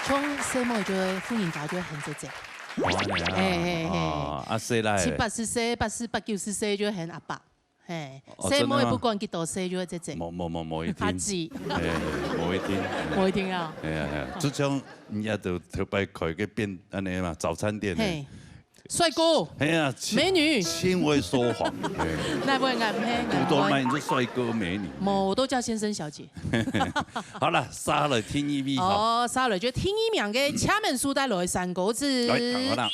像細妹就會，婦人家就會喊姐姐。哦，恁樣啊。嘿，嘿，嘿。哦，啊，細倈咧？七八十歲，八十八九十歲就會喊阿伯。 嘿，哦，細妹不管幾多歲就會姐姐。真的嗎？無，無，無，無一定。阿姊。嘿，無一定。無一定啊。哎呀，哎呀，就像人家都頭擺開个便，恁樣嘛，早餐店呢。嘿，帥哥。哎呀，親，美女。親會說謊。嘿。那不然，那不然，不多賣，你就帥哥美女。無，都叫先生小姐。好了，續來第二位哈。哦，續來就第二名个請問書帶來三個字。來，聽好了。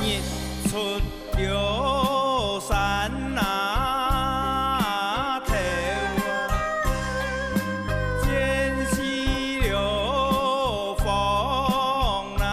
日出了山那頭，漸西了風啦。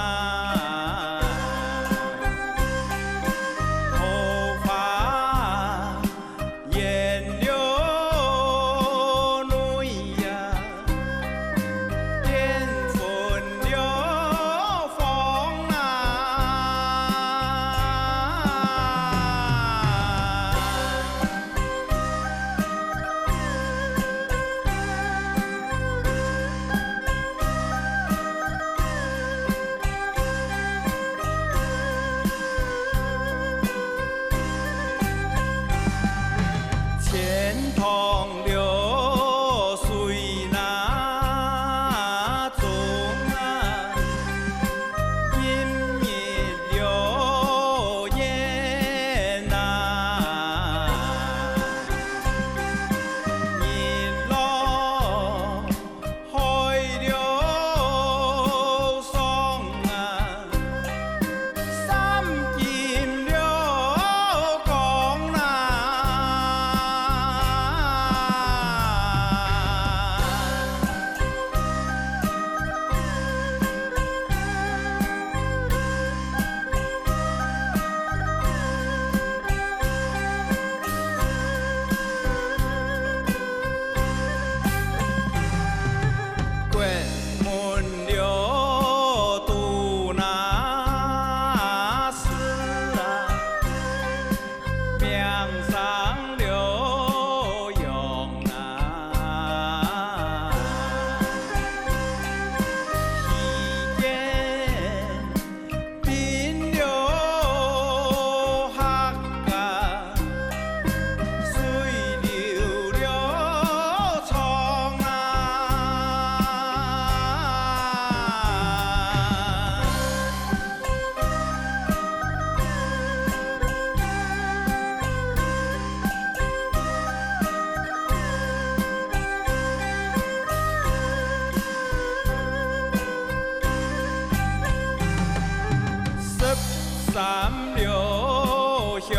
南六鄉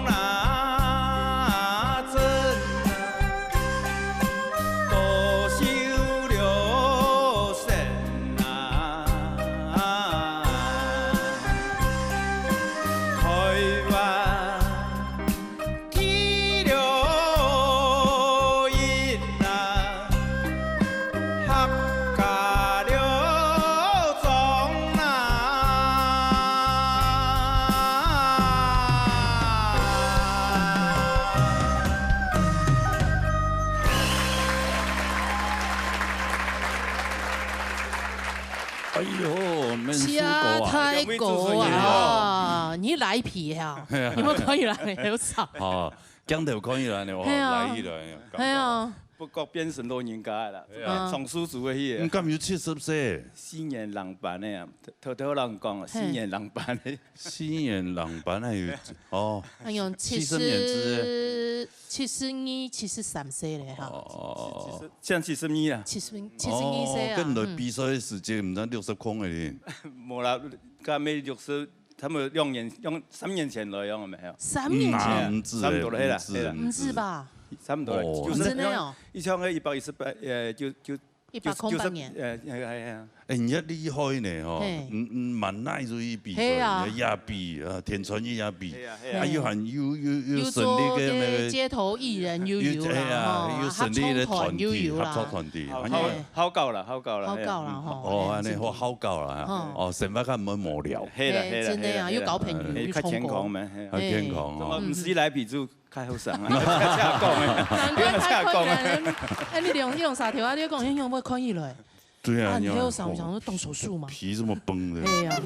那鎮啊，多修六線啊，台灣 第六音啊，客家六莊啊。哎喲，面試過啊。家大哥啊，你來皮哈，你有沒有看起來很少？哦， 鏡頭看起來呢，哦，係啊。來起來呢，感覺。係啊。不過變成老人家啦，係啊。上手做个去个。你敢有七十歲？四年零班个啊，偷偷人講啊，嘿。四年零班个。四年零班个有，哦，哎喲，七十，七十年之七十二、七十三歲了哈。哦。七十，像七十二啊。七十，七十二歲啊，哦，跟你來比賽个時間，毋知六十空个咧。無啦， 該沒六十，他們兩年，兩，三年前來用了沒有？三年前？嗯，毋止欸，差不多了，係啦，毋止，係啦。毋止吧？差不多了，哦。就是真的哦。一千个一百一十八，呃，就，就，一百空八年。就，就是，呃，哎，哎，哎。哎，你也厲害呢，吼。嘿。嗯，嗯，蠻耐就去比賽，係啊。你也比啊，天川也比。係啊，係啊。啊，又還有，有，有，有成立个那個，做个街頭藝人又有啦，又，哎呀，吼，又成立个團體，合唱團又有啦。合唱團體，好，哎。好，好搞了，好搞了，好搞了，係啊。吼，哦，哎，按呢，真的。好搞了啊。嗯。 哦，生活較毋會無聊。係啦，係啦，嘿，真的啊，係啦，又交朋友，係啦。又充公。嘿，較健康嘛，係。較健康哦。嘿。怎麼毋使來比就較後生啊？難怪太困難了。哎，你兩，你兩三條啊，你講，哎，會看起來。對啊，啊，你還有想，你看，想說動手術嗎？皮這麼繃的。對啊。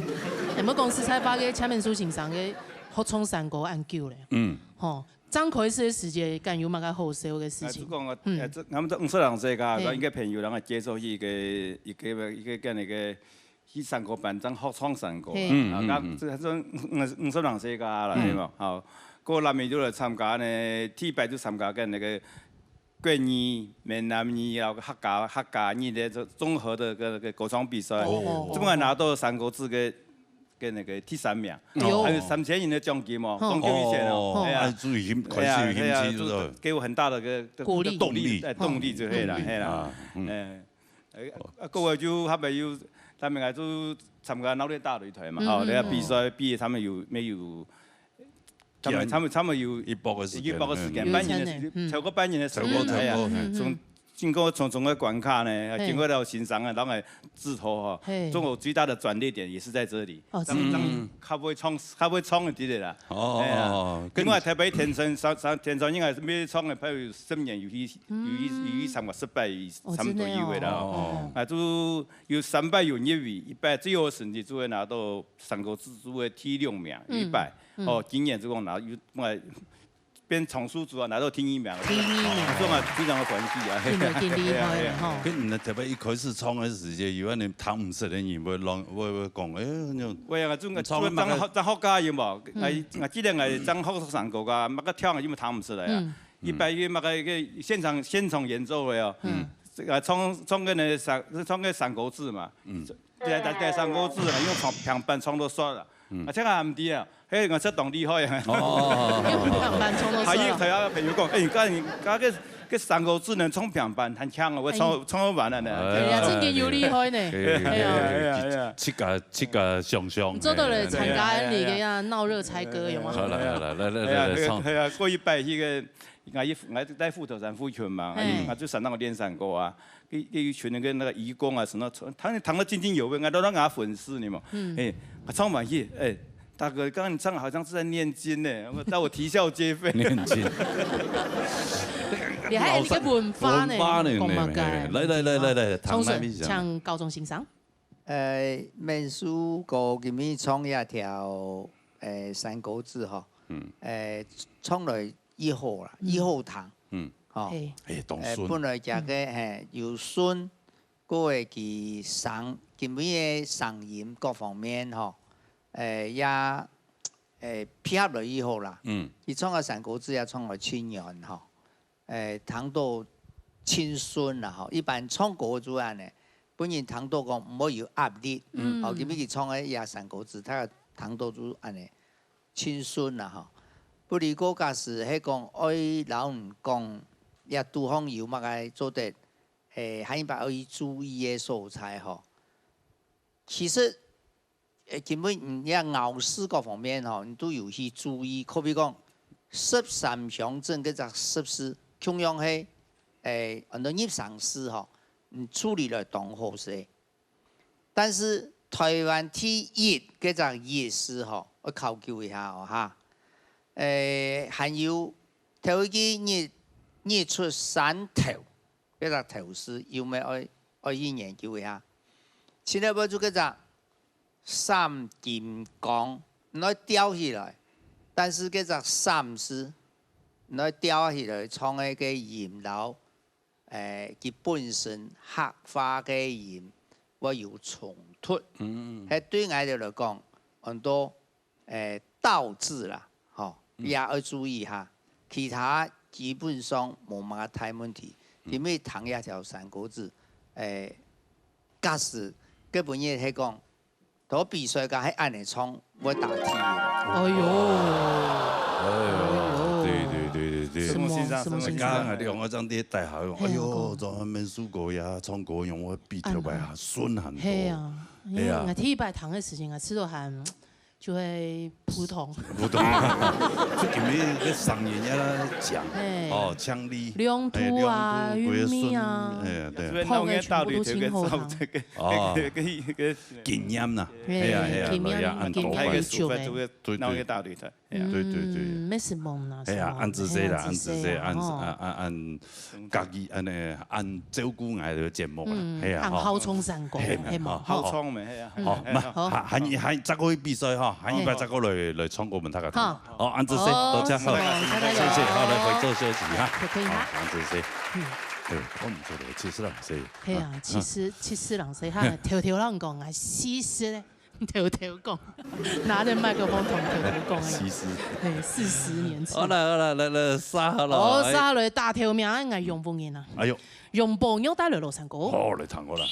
有沒有公司才發給前面書信上个合唱山歌恁久咧？嗯。吼，張開始个時節，敢有麼个好笑个事情？啊，就講啊，嗯。呃，這，咱們這五十人世界，嘿。咱應該朋友，咱个接觸一個，一個，一個，跟那個 去山歌班，正學唱山歌。嘿。嗯，啊，嗯，嗯。這，這五，五十人世界啦，嗯。係無？好，過南美洲來參加呢，第一擺就參加跟那個國語、閩南語，然後客家，客家語的這綜合的跟那個歌唱比賽。哦。這邊還拿到山歌節个，跟那個第三名，哦。還有三千元的獎金哦，哦。當久以前哦，哦，哎呀。哎，就已經，開始有興趣，哎呀，哎呀，是吧？就給我很大的個，鼓勵。動力。哎，動力就對了，動力，嘿啦。啊，嗯。哎。 哎，啊，過後就後尾又，他們來就參加鬧熱大擂台嘛，嗯，吼，嗯，人家比賽，嗯。比他們有，沒有，他們，他們，他們有一百个時間，一百个時間，嗯。半年的時間，嗯。超過半年的時間，超過，哎呀，超過，嗯，嗯。從，經過重重的關卡呢，嘿。經過了欣賞啊，然後來製作哈，嘿。中國最大的轉捩點也是在這裡。哦，真的。讓，讓較會唱，較會唱一點點啦。哦，哎呀，哦，哦，另外台北天川，上，上天川應該係愛唱个，還有十年有去，有去，嗯。有去參加失敗，哦，差不多有个啦。真的哦。哦。啊，就 有三擺有入圍，一擺最好成績就會拿到山歌節个第六名，嗯，一擺。嗯。哦，今年就講拿，又，變唱手組啊，拿到第二名。第二名。這種啊，非常的歡喜啊。真的，真厲害了吼。係啊，係啊。跟你們特別一開始唱个時節，有恁呢聽毋識个人會亂，會，會講，哎，你，喂啊，這種，你唱个麼个？這種學，這學家有無？嗯。哎，我記得我正學山歌啊，麼个聽个，因為聽毋識个啊。嗯。一擺去麼个，一個現場，現場演奏會哦。嗯。這個唱，唱个呢，山，唱个山歌節嘛。嗯。 在，在，在山歌節啊，用唱，平板唱到煞了。嗯。啊，這個還毋知啊，嘿，𠊎識當厲害啊。哦。用平板唱到煞了。還有，還有朋友講，哎，你看你，該個，該山歌節能唱平板，還強啊，我唱，哎。唱到完了呢。哎呀，正經有厲害呢。哎，哎呀，哎呀，哎呀。自家，自家想像。你做到了參加那個啊，鬧熱猜歌有嗎？好了，好了，來，來，來，來，哎呀，唱。哎呀，過一擺那個，𠊎一，𠊎在虎頭山附近嘛，嘿。啊，就山上練山歌啊。 一，一群那個，那個移工啊什麼，他們彈得津津有味，啊，都讓他粉絲你嘛。嗯。哎，啊，唱完去，哎，大哥，剛剛你唱好像是在念經呢，我，讓我啼笑皆非。念經。你還有一個文化呢，文化呢，講麼个？來，來，來，來，來，唐來，你講。請教宗先生。呃，面試過今日唱一條，呃，山歌節吼。嗯。呃，唱來 以後啦，嗯。以後談。嗯。吼。嘿。哎，當順。呃，本來講个，嘿，有順，過个佢聲，今日个聲音各方面吼，呃，也，呃，配合了以後啦。嗯。佢唱个山歌節也唱了七年吼，呃，聽到盡順啦吼。一般唱歌就恁呢，本人聽到講毋會有壓力。嗯。吼，今日佢唱个也山歌節，他，聽到就恁呢，盡順啦吼。不過假使係講愛摎人講，這肚項有麼个做得，誒，下一擺愛注意个所在吼。其實，誒，根本你這咬字各方面吼，你都有去注意。可比講，十三鄉鎮該隻十字，共樣係，誒，很多入聲字吼，你處理了當好勢。 但是台灣第一該隻一字吼，愛考究一下哦哈。誒，還有頭一句日，日出山頭，該隻頭字有無愛，愛去研究一下？現在愛做該隻三金剛，你愛吊起來，但是該隻三字，你愛吊起來唱个該音摎 誒，佢本身客話个音會有衝突。嗯。係對𠊎兜來講，安到，誒，倒字啦，吼，嗯。也愛注意哈。其他基本上無麼个大問題，嗯。因為聽這條山歌子，誒，假使个本意係講， 到比賽該係恁呢唱，會打T个。哎喲，哎喲，對對對對對。什麼，什麼，什麼，什麼。剛剛兩個這樣跌帶好，哎喲，嘿啊，講。昨天沒輸過呀，唱歌用我比頭擺還順很多。嘿啊，因為，嘿啊。我第一擺聽个時間，我試到還就會普通。普通。就今日个聲音要講，嘿。哦，腔力，亮度啊，哎，亮度，韻味啊，哎，對。所以那我應該到底這個，泡个茶嘛。照這個，哦。這個，這個 經驗啦，嘿，係啊，係啊，經驗，來啊，按經驗較久个。對，對。那个道理的，係啊。對，對，對。嗯，沒什麼啦，哎呀，什麼，恁仔細啦，哎呀，恁仔細，恁仔細，吼。恁，恁，恁家己，恁呢，恁照顧𠊎个節目啦，嗯，係啊，吼。恁好唱山歌，係嘛，係嘛，吼。好唱咩，係啊。嗯。好，那，好。還，還，還，再過去比賽哈，下一擺再過來，來唱歌分大家聽。好。好，恁仔細，好，多謝，好，好，大家謝謝，好，來，回座休息哈。可以哈。好，恁仔細。嗯。哎喲，我毋做了，七十人歲。係啊，嗯，七十，七十人歲，哈，偷偷摎你講啊，四十咧。 偷偷講，拿著麥克風筒偷偷講个。四十。嘿，四十年前。好啦，好啦，來，來，煞好了，哦，哎。煞好了，大頭名，𠊎楊寶仁啊。哎喲。楊寶仁帶來老山歌。好，來唱歌啦。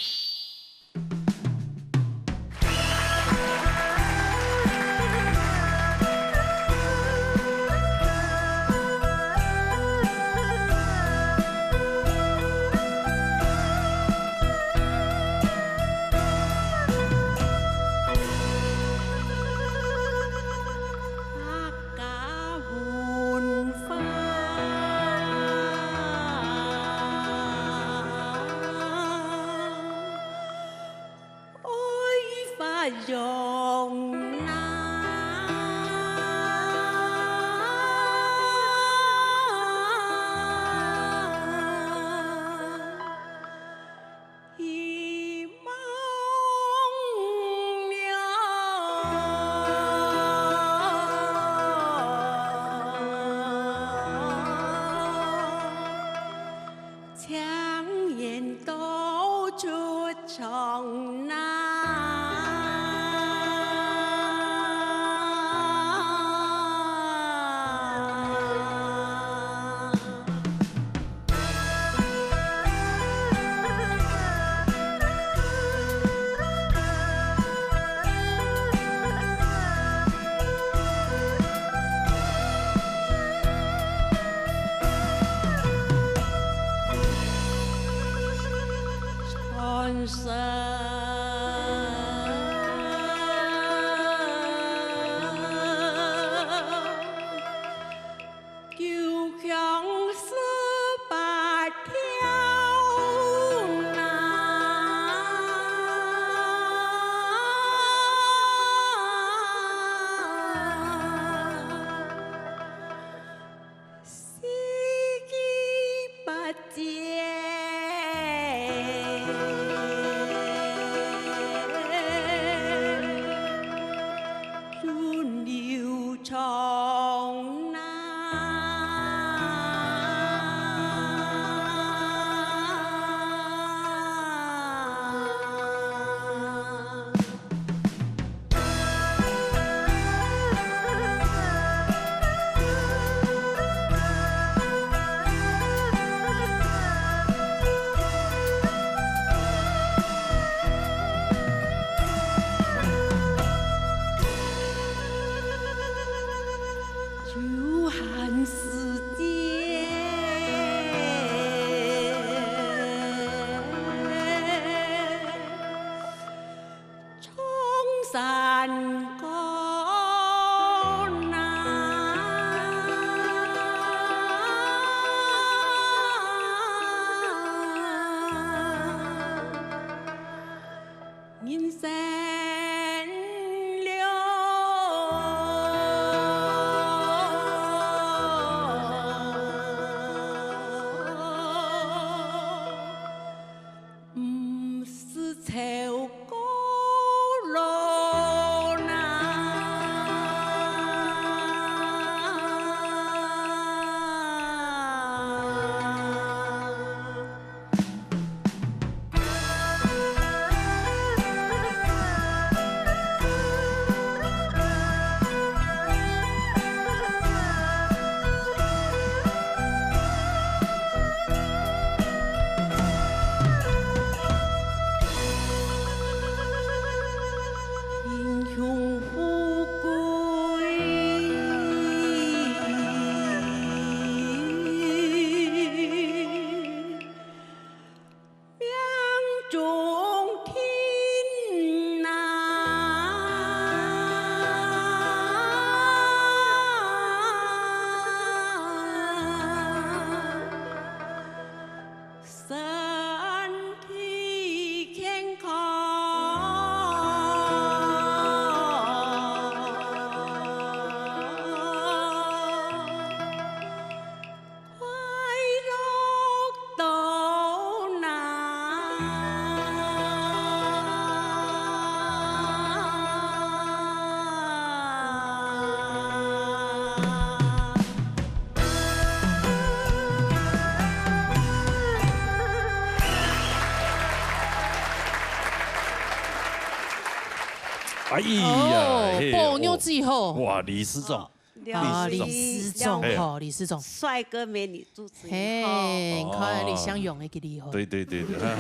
哎呀，哦，嘿，寶玉最好。哦，哇，理事長。啊，理事長。理事長，嘿。吼，理事長。帥哥美女主持人，嘿，吼。你看，哦。你相容的幾厲害。對，對，對，對。嘿啦，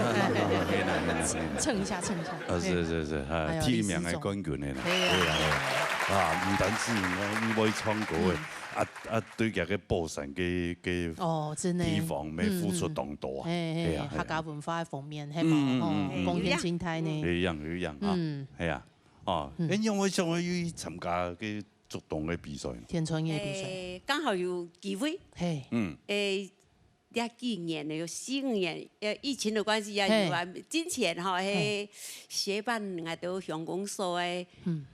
嘿啦，嘿啦。蹭一下，蹭一下。啊，是，是，是，啊，哎呀，第一名的冠軍的啦。理事長。對啦，對啦。啊，毋單止你會唱歌的，嗯。啊，啊，對這个寶山个，个哦，真的。地方，也付出當多啊。嗯，嗯，嗯。嘿，嘿，嘿，嘿。客家文化的方面，係無？嗯，嗯，吼，嗯，嗯。貢獻真大呢。有影，有影啊。嗯。係啊。 哦，嗯。恁樣會想要去參加个竹東个比賽呢？田村个比賽。誒，剛好有機會。嘿。嗯。誒，這幾年呢，有四五年，呃，疫情的關係啊，嘿。有啊，之前吼，嘿。嘿，協辦𠊎兜鄉公所个，嗯。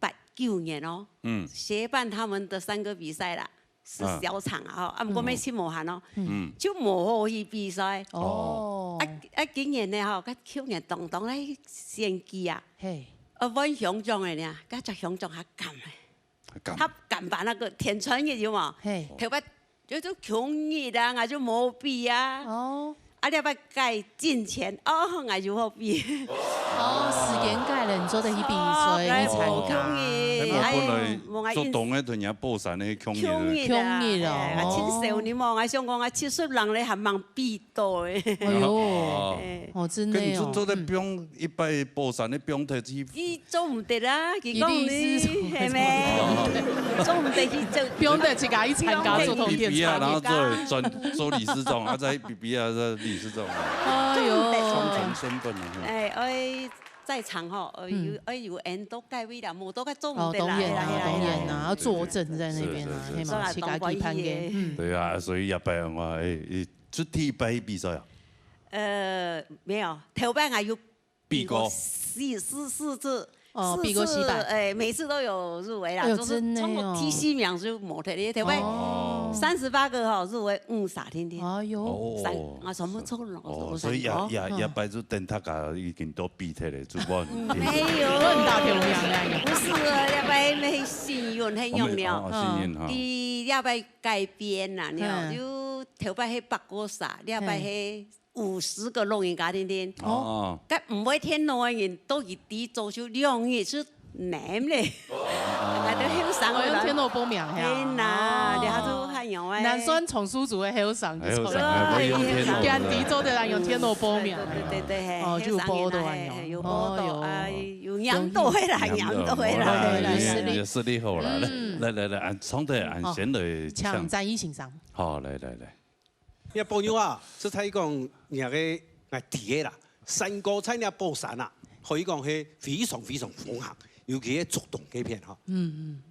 八九年哦，嗯。協辦他們的山歌比賽啦。 係小場啊，吼，啊，毋過乜盡無閒哦，嗯。就無好去比賽。哦。啊，啊，今年呢，吼，佮舊年當當來選舉啊，嘿。啊，換鄉長个呢，佮隻鄉長較敢个，較敢。較敢辦那個田村个有無？嘿。頭擺就就窮日啊，𠊎就無比啊。哦。 啊，這擺改進前，哦，𠊎就好比。哦，時間改了，你做得去比賽，哦，去參加。哎，無共樣。哎，無共樣。哎，無共樣。竹東个同人家寶山个共樣。共樣啊，共樣哦。哎，𠊎盡少年嘛，𠊎想講，𠊎七十零咧，還吂比到誒。哎喲，哎。哦，真的哦。跟你做，做得放一擺寶山个放忒去 佢做毋得啊，佢講你，佢理事長。係咩？做毋得去做。不用得自家去參加做統計。比比啊，然後做專，做理事長，啊，再比比啊，做理事長。哎喲。雙重身份啊，嗯。哎，哎，在場吼，哎，有，嗯。哎，有人都蓋位啦，無都蓋做毋得啦，哦，當然啦，係啦，係啦，當然啦，係啦。要作證在那邊啊，是，是，是，係嘛，是。自家去判个，嗯。對啊，所以也不然話，哎，哎，出第一擺比賽啊？呃，沒有，頭擺還有 比過。比過四，四，四次，哦，四次，比過四擺。哎，每次都有入圍啦，哎喲，就是通過第四名就無忒咧，真的哦。頭擺哦。三十八個吼，入圍五儕定定。哎喲。哦。三，啊，全部中了，哦，所以也，哦。也，也擺就等大家已經都比忒咧，就無人聽。沒有。很大條命啊。不是啊，這擺那幸運，很榮了。哦，哦，幸運哈。第二擺改編啦，你看，嗯。就頭擺係八個儕，這擺係 五十個老人家定定。哦。該毋會電腦个人，到佢第一組就兩日就淰咧。哦。𠊎兜後生个人。哦，用電腦報名係啊。係啦，哦。這下都還有誒。還算從事組个後生，後生，就從來。哎，毋會用電腦。今年做得來用電腦報名。對，對，對，對，嘿，哦，就有報到啊，後生人啊，嘿，有報到，哦，有。哎，有念到个啦，念到个啦。哦，有實力。有實力好啦。嗯。來，來，來，來，恁，唱得恁，哦，先來唱。請詹奕先生。好，來，來，來。 若寶玉啊，實在講，若个𠊎知个啦，山歌在若寶山啊，可以講係非常非常風行，尤其係竹東該片吼。嗯，嗯。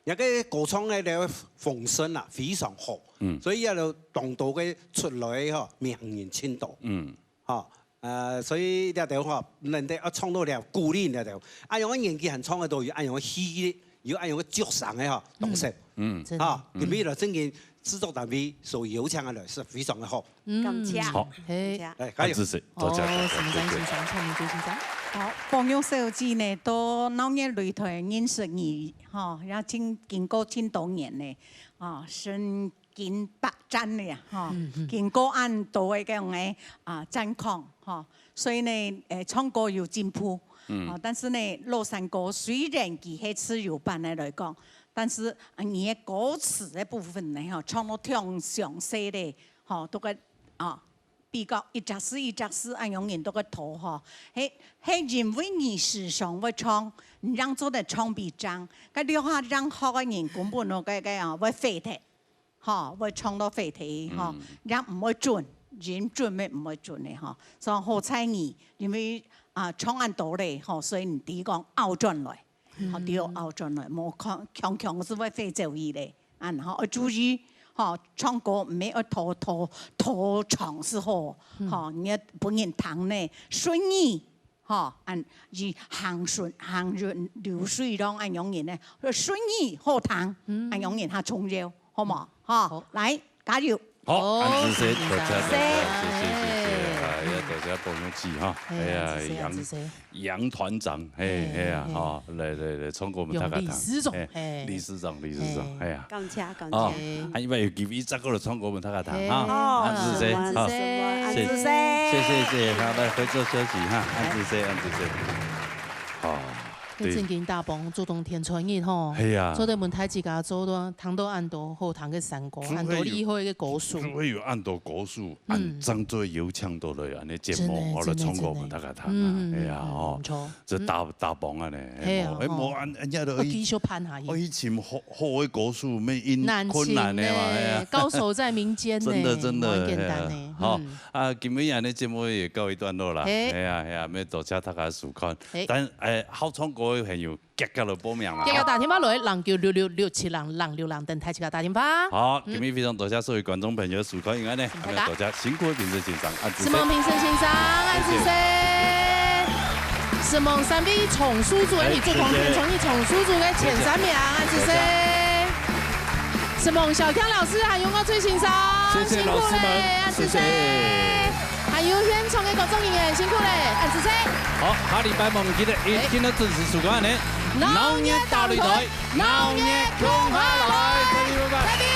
若个歌唱个了風聲啊，非常好。嗯。所以也有當多个出來吼，名人盡多。嗯。吼， 呃，所以這兜吼，能得啊唱到了，鼓勵這兜。恁樣个年紀還唱得到，有恁樣个氣力，有恁樣个著聲个吼，當惜。嗯。真的。吼，嗯。因為呢，正經製作單位所邀請个來是非常个好。嗯。感謝。好。嘿。感謝。哎，加油。恁仔細，多謝，哦，多謝，什麼張先生，謝謝。蔡明珠先生。好，寶玉小姐呢，到鬧熱擂台認識你，吼，也經，經過盡多年呢，啊，身 經百戰了，吼，嗯，嗯。經過恁多个該種个，啊，戰況，吼，所以呢，誒，唱歌有進步，嗯。啊，但是呢，老山歌雖然佢係自由版个來講，但是，啊，你个歌詞个部分呢，吼，唱到忒詳細咧，吼，都个，啊，比較一隻字一隻字恁樣人都个拖，吼，係，係因為你時常會唱，你正做得唱比正，該這下正學个人根本都該，該啊，會廢忒。 吼，會唱到廢忒，吼，嗯。也毋會準，音準乜毋會準个，吼。所以好彩你，因為，啊，唱恁多咧，吼，所以你知講拗轉來，吼，嗯。對，拗轉來，無強，強強係會飛走去咧。恁，吼，愛注意，吼，唱歌毋係愛拖，拖，拖長係好，嗯。吼，你愛分人聽呢，順耳， 吼，恁，以行順，行雲流水浪恁樣人呢，順耳好聽，嗯。恁樣人較重要，好無？吼，好。來，加油！好，好，恁仔細，多謝，多謝，謝謝，謝謝，謝謝，哎呀，多謝寶玉姐哈，嘿，哎呀，恁仔細，楊，恁仔細。楊團長，嘿，嘿，嘿啊，嘿。吼，來，來，來，唱歌分大家聽，用理事長，嘿，嘿。理事長，理事長，嘿。哎呀。感謝，感謝。哦，嘿。啊，因為有機會再過來唱歌分大家聽，嘿。哈，哦，恁仔細，是，好。恁仔細。謝謝，謝謝，好，來，回座休息哈，恁仔細，恁仔細。哦。對。正經打幫做到天穿日吼，係啊。做得問大自家做到聽到恁多好聽个山歌，就會有，恁多厲害个歌手。就會有恁多歌手，嗯。恁正做有請到來恁呢節目，真的，我來唱歌分大家聽啊，真的，真的。嗯，係啊，嗯，吼。毋錯。這打，嗯。打幫啊呢，係啊，係無，欸，無，吼。恁，恁樣都愛，愛繼續辦下去。愛尋好，好个歌手，乜恁困難个嘛，難尋呢，係啊。高手在民間呢，真的，真的，無恁簡單呢，係啊。好，嗯。 啊，今日恁呢節目也告一段落啦。嘿。係啊，係啊，乜多謝大家收看。嘿。但，欸，好唱歌个朋友，遽遽來報名啦。遽遽打電話來，零九六六六七零零六零，等待自家打電話。好，嗯。今日非常多謝所有觀眾朋友收看，因為呢，嗯，大家。還有多謝辛苦个評審先生，恁仔細。承蒙評審先生，恁仔細。承蒙三位唱書組，欸，你做光天，謝謝。從你唱書組个前三名，恁仔細。多謝。 承蒙小強老師，還有我最先生，謝謝老師們，辛苦咧，恁仔細。謝謝。還有現場个工作人員，辛苦咧，恁仔細。好，下禮拜無毋記得，一定要準時收看呢。鬧熱大擂台，鬧熱共下來，再見，拜拜。再見。